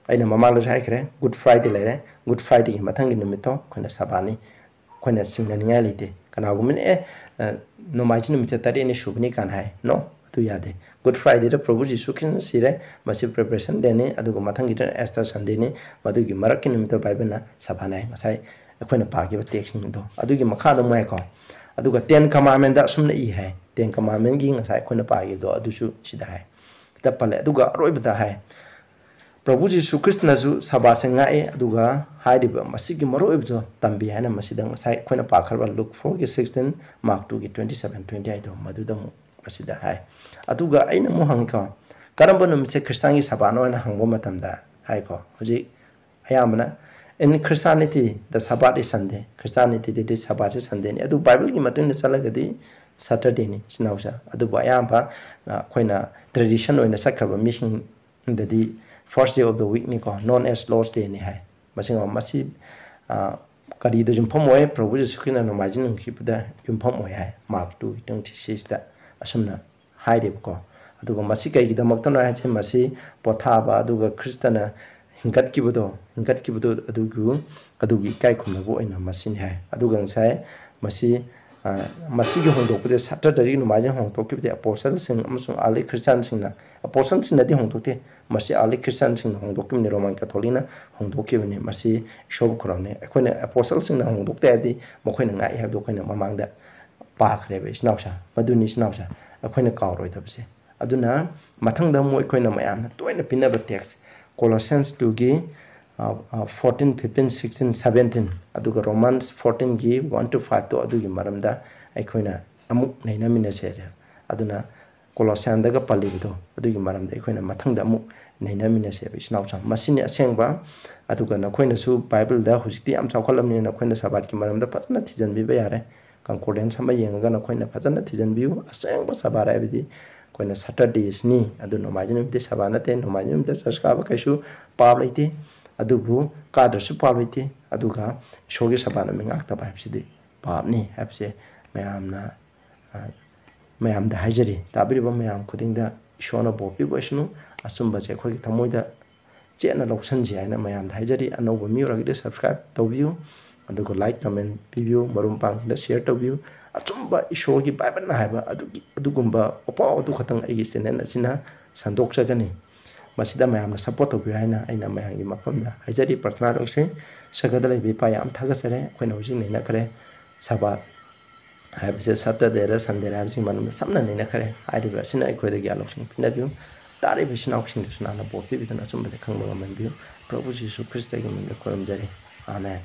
ꯑꯩꯅ ꯃꯃꯥꯡꯗꯁꯨ ꯍꯥꯏꯈ꯭ꯔꯦ, Good Friday ꯂꯩꯔꯦ, Good Fridayꯒꯤ ꯃꯊꯪꯒꯤ ꯅꯨꯃꯤꯠꯇꯣ ꯑꯩꯈꯣꯏꯅ ꯁꯕꯥꯠꯅꯤ꯫ ꯑꯩꯈꯣꯏꯅ ꯆꯤꯡꯅꯅꯤꯡꯉꯥꯏ ꯂꯩꯇꯦ꯫ ꯀꯅꯥꯒꯨꯝꯕꯅ, "ꯑꯦ, ꯑ, ꯅꯣꯡꯃꯥꯏꯖꯤꯡ ꯅꯨꯃꯤꯠꯁꯦ ꯇꯔꯦꯠꯅꯤ ꯁꯨꯕꯅꯤ ꯀꯥꯏꯅ ꯍꯥꯏ꯫ No, ꯑꯗꯨ ꯌꯥꯗꯦ꯫ Good Fridayꯗ ꯄ꯭ꯔꯚꯨ ꯖꯤꯁꯨ ꯈ꯭ꯔꯤꯁꯅ ꯁꯤꯔꯦ, ꯃꯁꯤ Preparation Dayꯅꯤ, ꯑꯗꯨꯒ ꯃꯊꯪꯒꯤꯗꯅ Easter Sundayꯅꯤ, ꯃꯗꯨꯒꯤ ꯃꯔꯛꯀꯤ ꯅꯨꯃꯤꯠꯇ ꯕꯥꯏꯕꯜꯅ ꯁꯥꯕꯥꯅ ꯍꯥꯏ꯫ ꯉꯁꯥꯏ ꯑꯩꯈꯣꯏꯅ ꯄꯥꯈꯤꯕ textꯁꯤꯡꯗꯣ ꯑꯗꯨꯒꯤ ꯃꯈꯥꯗ ꯑꯃꯨꯛ ꯍꯥꯏꯀꯣ꯫ ꯑꯗꯨꯒ Ten Commandmentꯗ ꯑꯁꯨꯝꯅ ꯏ ꯍꯥꯏ꯫ Ten Commandmentꯀꯤ ꯉꯁꯥꯏ ꯑꯩꯈꯣꯏꯅ ꯄꯥꯈꯤꯕꯗꯣ ꯑꯗꯨꯁꯨ ꯁꯤꯗ ꯍꯥꯏ꯫ ꯈꯤꯇ ꯄꯜꯂꯦ꯫ ꯑꯗꯨꯒ ꯑꯔꯣꯏꯕꯗ ꯍꯥꯏ, ꯄ꯭ꯔꯚꯨ ꯖꯤꯁꯨ ꯈ꯭ꯔꯤꯁꯅꯁꯨ ꯁꯕꯥꯠꯁꯦ ꯉꯥꯛꯑꯦ, ꯑꯗꯨꯒ ꯍꯥꯏꯔꯤꯕ ꯃꯁꯤꯒꯤ ꯃꯔꯨꯑꯣꯏꯕꯗꯣ ꯇꯝꯕꯤ ꯍꯥꯏꯅ ꯃꯁꯤꯗ ꯉꯁꯥꯏ ꯑꯩꯈꯣꯏꯅ ꯄꯥꯈ꯭ꯔꯕ Luke fourꯒꯤ sixteen, Mark twoꯒꯤ twenty seven, twenty eight ꯍꯥꯏꯗꯣ ꯃꯗꯨꯗ ꯑꯃꯨꯛ ꯃꯁꯤꯗ ꯍꯥꯏ꯫ ꯑꯗꯨꯒ ꯑꯩꯅ ꯑꯃꯨꯛ ꯍꯪꯉꯤꯀꯣ, ꯀꯔꯝꯕ ꯅꯨꯃꯤꯠꯁꯦ ꯈ꯭ꯔꯤꯁꯇꯥꯟꯒꯤ ꯁꯕꯥꯠꯅꯣ ꯍꯥꯏꯅ ꯍꯪꯕ ꯃꯇꯝꯗ ꯍꯥꯏꯀꯣ, ꯍꯧꯖꯤꯛ ꯑꯌꯥꯝꯕꯅ in Christianity the Sabbath is Sunday, ꯈ꯭ꯔꯤꯁꯇꯥꯟꯅꯤꯇꯤꯗꯗꯤ ꯁꯕꯥꯠꯁꯦ Sundayꯅꯤ, ꯑꯗꯨ ꯕꯥꯏꯕꯜꯒꯤ ꯃꯇꯨꯡ ꯏꯟꯅ ꯆꯠꯂꯒꯗꯤ Saturdayꯅꯤ, ꯏꯆꯤꯟ ꯏꯅꯥꯎꯁꯦ꯫ ꯑꯗꯨꯕꯨ ꯑꯌꯥꯝꯕ, ꯑ, ꯑꯩꯈꯣꯏꯅ tradition ꯑꯣꯏꯅ ꯆꯠꯈ꯭ꯔꯕ ꯃꯤꯁꯤꯡꯗꯗꯤ first day of the weekꯅꯤꯀꯣ, known as Lord's Dayꯅꯤ ꯍꯥꯏ꯫ ꯃꯁꯤ, ꯃꯁꯤ, ꯑ, ꯀꯔꯤꯗ ꯌꯨꯝꯐꯝ ꯑꯣꯏ? ꯄ꯭ꯔꯚꯨ ꯖꯤꯁꯨ ꯈ꯭ꯔꯤꯁꯇꯅ ꯅꯣꯡꯃꯥꯏꯖꯤꯡ ꯅꯨꯃꯤꯠ ꯄꯤꯕꯗ ꯌꯨꯝꯐꯝ ꯑꯣꯏ ꯍꯥꯏ, Mark two twenty sixꯇ ꯑꯁꯨꯝꯅ ꯍꯥꯏꯔꯦꯕꯀꯣ꯫ ꯑꯗꯨꯒ ꯃꯁꯤ ꯀꯩꯒꯤꯗꯃꯛꯇꯅꯣ ꯍꯥꯏꯁꯦ, ꯃꯁꯤ ꯄꯣꯊꯥꯕ ꯑꯗꯨꯒ ꯈ꯭ꯔꯤꯁꯇꯅ ꯍꯤꯡꯒꯠꯈꯤꯕꯗꯣ, ꯍꯤꯡꯒꯠꯈꯤꯕꯗꯣ ꯑꯗꯨꯒꯤ, ꯑꯗꯨꯒꯤ ꯏꯀꯥꯏ ꯈꯨꯝꯅꯕ ꯑꯣꯏꯅ ꯃꯁꯤꯅꯤ ꯍꯥꯏ꯫ ꯑꯗꯨꯒ ꯉꯁꯥꯏ ꯃꯁꯤ, ꯑ, ꯃꯁꯤꯒꯤ ꯍꯣꯡꯗꯣꯛꯄꯁꯦ, Saturdayꯗꯒꯤ ꯅꯣꯡꯃꯥꯏꯖꯤꯡ ꯍꯣꯡꯗꯣꯛꯈꯤꯕꯁꯦ ꯑꯄꯣꯁꯇꯜꯁꯤꯡ ꯑꯃꯁꯨꯡ early Christianꯁꯤꯡꯅ, ꯑꯄꯣꯁꯇꯜꯁꯤꯡꯅꯗꯤ ꯍꯣꯡꯗꯣꯛꯇꯦ, ꯃꯁꯤ early Christianꯁꯤꯡꯅ ꯍꯣꯡꯗꯣꯛꯈꯤꯕꯅꯤ, ꯔꯣꯃꯥꯟ ꯀꯦꯊꯣꯂꯤꯛꯅ ꯍꯣꯡꯗꯣꯛꯈꯤꯕꯅꯤ꯫ ꯃꯁꯤ ꯏꯁꯣꯔꯕꯨ ꯈꯨꯔꯨꯝꯅꯤ꯫ ꯑꯩꯈꯣꯏꯅ ꯑꯄꯣꯁꯇꯜꯁꯤꯡꯅ ꯍꯣꯡꯗꯣꯛꯇꯦ ꯍꯥꯏꯕꯗꯤ ꯃꯈꯣꯏꯅ ꯉꯥꯛꯏ ꯍꯥꯏꯕꯗꯨ ꯑꯩꯈꯣꯏꯅ ꯃꯃꯥꯡꯗ ꯄꯥꯈ꯭ꯔꯦꯕ, ꯏꯆꯤꯟ ꯏꯅꯥꯎꯁꯦ꯫ ꯃꯗꯨꯅꯤ, ꯏꯆꯤꯟ ꯏꯅꯥꯎꯁꯦ, ꯑꯩꯈꯣꯏꯅ ꯀꯥꯎꯔꯣꯏꯗꯕꯁꯦ꯫ ꯑꯗꯨꯅ ꯃꯊꯪꯗ ꯑꯃꯨꯛ ꯑꯩꯈꯣꯏꯅ ꯃꯌꯥꯝꯅ ꯇꯣꯏꯅ ꯄꯤꯅꯕ text, Colossians twoꯒꯤ, ꯑ, ꯑ, fourteen, fifteen, sixteen, seventeen, ꯑꯗꯨꯒ Romans fourteenꯒꯤ one to fiveꯇꯣ, ꯑꯗꯨꯒꯤ ꯃꯔꯝꯗ ꯑꯩꯈꯣꯏꯅ ꯑꯃꯨꯛ ꯅꯩꯅꯃꯤꯟꯅꯁꯦ꯫ ꯑꯗꯨꯅ Colossiansꯗꯒ ꯄꯜꯂꯤꯕꯗꯣ, ꯑꯗꯨꯒꯤ ꯃꯔꯝꯗ ꯑꯩꯈꯣꯏꯅ ꯃꯊꯪꯗ ꯑꯃꯨꯛ ꯅꯩꯅꯃꯤꯟꯅꯁꯦꯕ, ꯏꯆꯤꯟ ꯏꯅꯥꯎꯁꯤꯡ꯫ ꯃꯁꯤꯅꯤ ꯑꯁꯦꯡꯕ꯫ ꯑꯗꯨꯒ ꯅꯈꯣꯏꯅꯁꯨ ꯕꯥꯏꯕꯜꯗ ꯍꯧꯖꯤꯛꯇꯤ ꯌꯥꯝ ꯆꯥꯎꯈꯠꯂꯕꯅꯤꯅ ꯅꯈꯣꯏꯅ ꯁꯕꯥꯠꯀꯤ ꯃꯔꯝꯗ ꯐꯖꯅ ꯊꯤꯖꯤꯟꯕꯤꯕ ꯌꯥꯔꯦ꯫ Concordance ꯑꯃ ꯌꯦꯡꯉꯒ ꯅꯈꯣꯏꯅ ꯐꯖꯅ ꯊꯤꯖꯤꯟꯕꯤꯌꯨ꯫ ꯑꯁꯦꯡꯕ ꯁꯕꯥꯠ ꯍꯥꯏꯕꯗꯤ ꯑꯩꯈꯣꯏꯅ Saturdaysꯅꯤ꯫ ꯑꯗꯨ ꯅꯣꯡꯃꯥꯏꯖꯤꯡ ꯅꯨꯃꯤꯠꯇꯤ ꯁꯕꯥꯠ ꯅꯠꯇꯦ꯫ ꯅꯣꯡꯃꯥꯏꯖꯤꯡ ꯅꯨꯃꯤꯠꯇ church ꯀꯥꯕ ꯀꯩꯁꯨ ꯄꯥꯞ ꯂꯩꯇꯦ꯫ ꯑꯗꯨꯕꯨ ꯀꯥꯗ꯭ꯔꯁꯨ ꯄꯥꯞ ꯂꯩꯇꯦ꯫ ꯑꯗꯨꯒ ꯏꯁꯣꯔꯒꯤ ꯁꯕꯥꯠ ꯅꯨꯃꯤꯠ ꯉꯥꯛꯇꯕ ꯍꯥꯏꯕꯁꯤꯗꯤ ꯄꯥꯞꯅꯤ ꯍꯥꯏꯕꯁꯦ ꯃꯌꯥꯝꯅ, ꯑ, ꯃꯌꯥꯝꯗ ꯍꯥꯏꯖꯔꯤ꯫ ꯇꯥꯕꯤꯔꯤꯕ ꯃꯌꯥꯝ ꯈꯨꯗꯤꯡꯗ ꯏꯁꯣꯔꯅ ꯕꯣꯔ ꯄꯤꯕ ꯑꯣꯏꯁꯅꯨ꯫ ꯑꯆꯨꯝꯕꯁꯦ ꯑꯩꯈꯣꯏꯒꯤ ꯊꯃꯣꯏꯗ ꯆꯦꯠꯅ ꯂꯧꯁꯟꯁꯤ ꯍꯥꯏꯅ ꯃꯌꯥꯝꯗ ꯍꯥꯏꯖꯔꯤ꯫ ꯑꯅꯧꯕ ꯃꯤ ꯑꯣꯏꯔꯒꯗꯤ subscribe ꯇꯧꯕꯤꯌꯨ, ꯑꯗꯨꯒ like, comment ꯄꯤꯕꯤꯌꯨ, ꯃꯔꯨꯞ ꯃꯄꯥꯡꯁꯤꯡꯗ share ꯇꯧꯕꯤꯌꯨ꯫ ꯑꯆꯨꯝꯕ ꯏꯁꯣꯔꯒꯤ ꯕꯥꯏꯕꯜꯅ ꯍꯥꯏꯕ ꯑꯗꯨꯒꯤ, ꯑꯗꯨꯒꯨꯝꯕ ꯋꯥꯄꯥꯎ ꯑꯗꯨ ꯈꯛꯇꯪ ꯑꯩꯒꯤ ꯆꯦꯅꯦꯜ ꯑꯁꯤꯅ ꯁꯟꯗꯣꯛꯆꯒꯅꯤ꯫ ꯃꯁꯤꯗ ꯃꯌꯥꯝꯅ ꯁꯞꯄꯣꯔꯠ ꯇꯧꯕꯤꯌꯨ ꯍꯥꯏꯅ ꯑꯩꯅ ꯃꯌꯥꯝꯒꯤ ꯃꯐꯝꯗ ꯍꯥꯏꯖꯔꯤ꯫ ꯄ꯭ꯔꯊꯅꯥ ꯇꯧꯁꯤ꯫ ꯁꯔꯒꯗ ꯂꯩꯕ ꯏꯄꯥ, ꯌꯥꯝ ꯊꯥꯒꯠꯆꯔꯦ꯫ ꯑꯩꯈꯣꯏꯅ ꯍꯧꯖꯤꯛ ꯅꯩꯅꯈ꯭ꯔꯦ ꯁꯕꯥꯠ ꯍꯥꯏꯕꯁꯦ, ꯁꯇꯔꯗꯦꯔ ꯁꯟꯗꯦꯔ ꯍꯥꯏꯕꯁꯤꯒꯤ ꯃꯔꯝꯗ ꯁꯝꯅ ꯅꯩꯅꯈ꯭ꯔꯦ꯫ ꯍꯥꯏꯔꯤꯕ ꯑꯁꯤꯅ ꯑꯩꯈꯣꯏꯗ ꯒ꯭ꯌꯥꯟ ꯂꯧꯁꯤꯡ ꯄꯤꯅꯕꯤꯌꯨ꯫ ꯇꯥꯔꯤꯕ ꯏꯆꯤꯟ ꯏꯅꯥꯎꯁꯤꯡꯗꯁꯨ ꯅꯍꯥꯛꯅ ꯕꯣꯔ ꯄꯤꯕꯤꯗꯨꯅ ꯑꯆꯨꯝꯕꯁꯦ ꯈꯪꯕ ꯉꯝꯍꯟꯕꯤꯌꯨ꯫ ꯄ꯭ꯔꯚꯨ ꯖꯤꯁꯨ ꯈ꯭ꯔꯤꯁꯇꯒꯤ ꯃꯃꯤꯡꯗ ꯈꯨꯔꯨꯝꯖꯔꯤ꯫ ꯑꯥꯃꯦꯟ꯫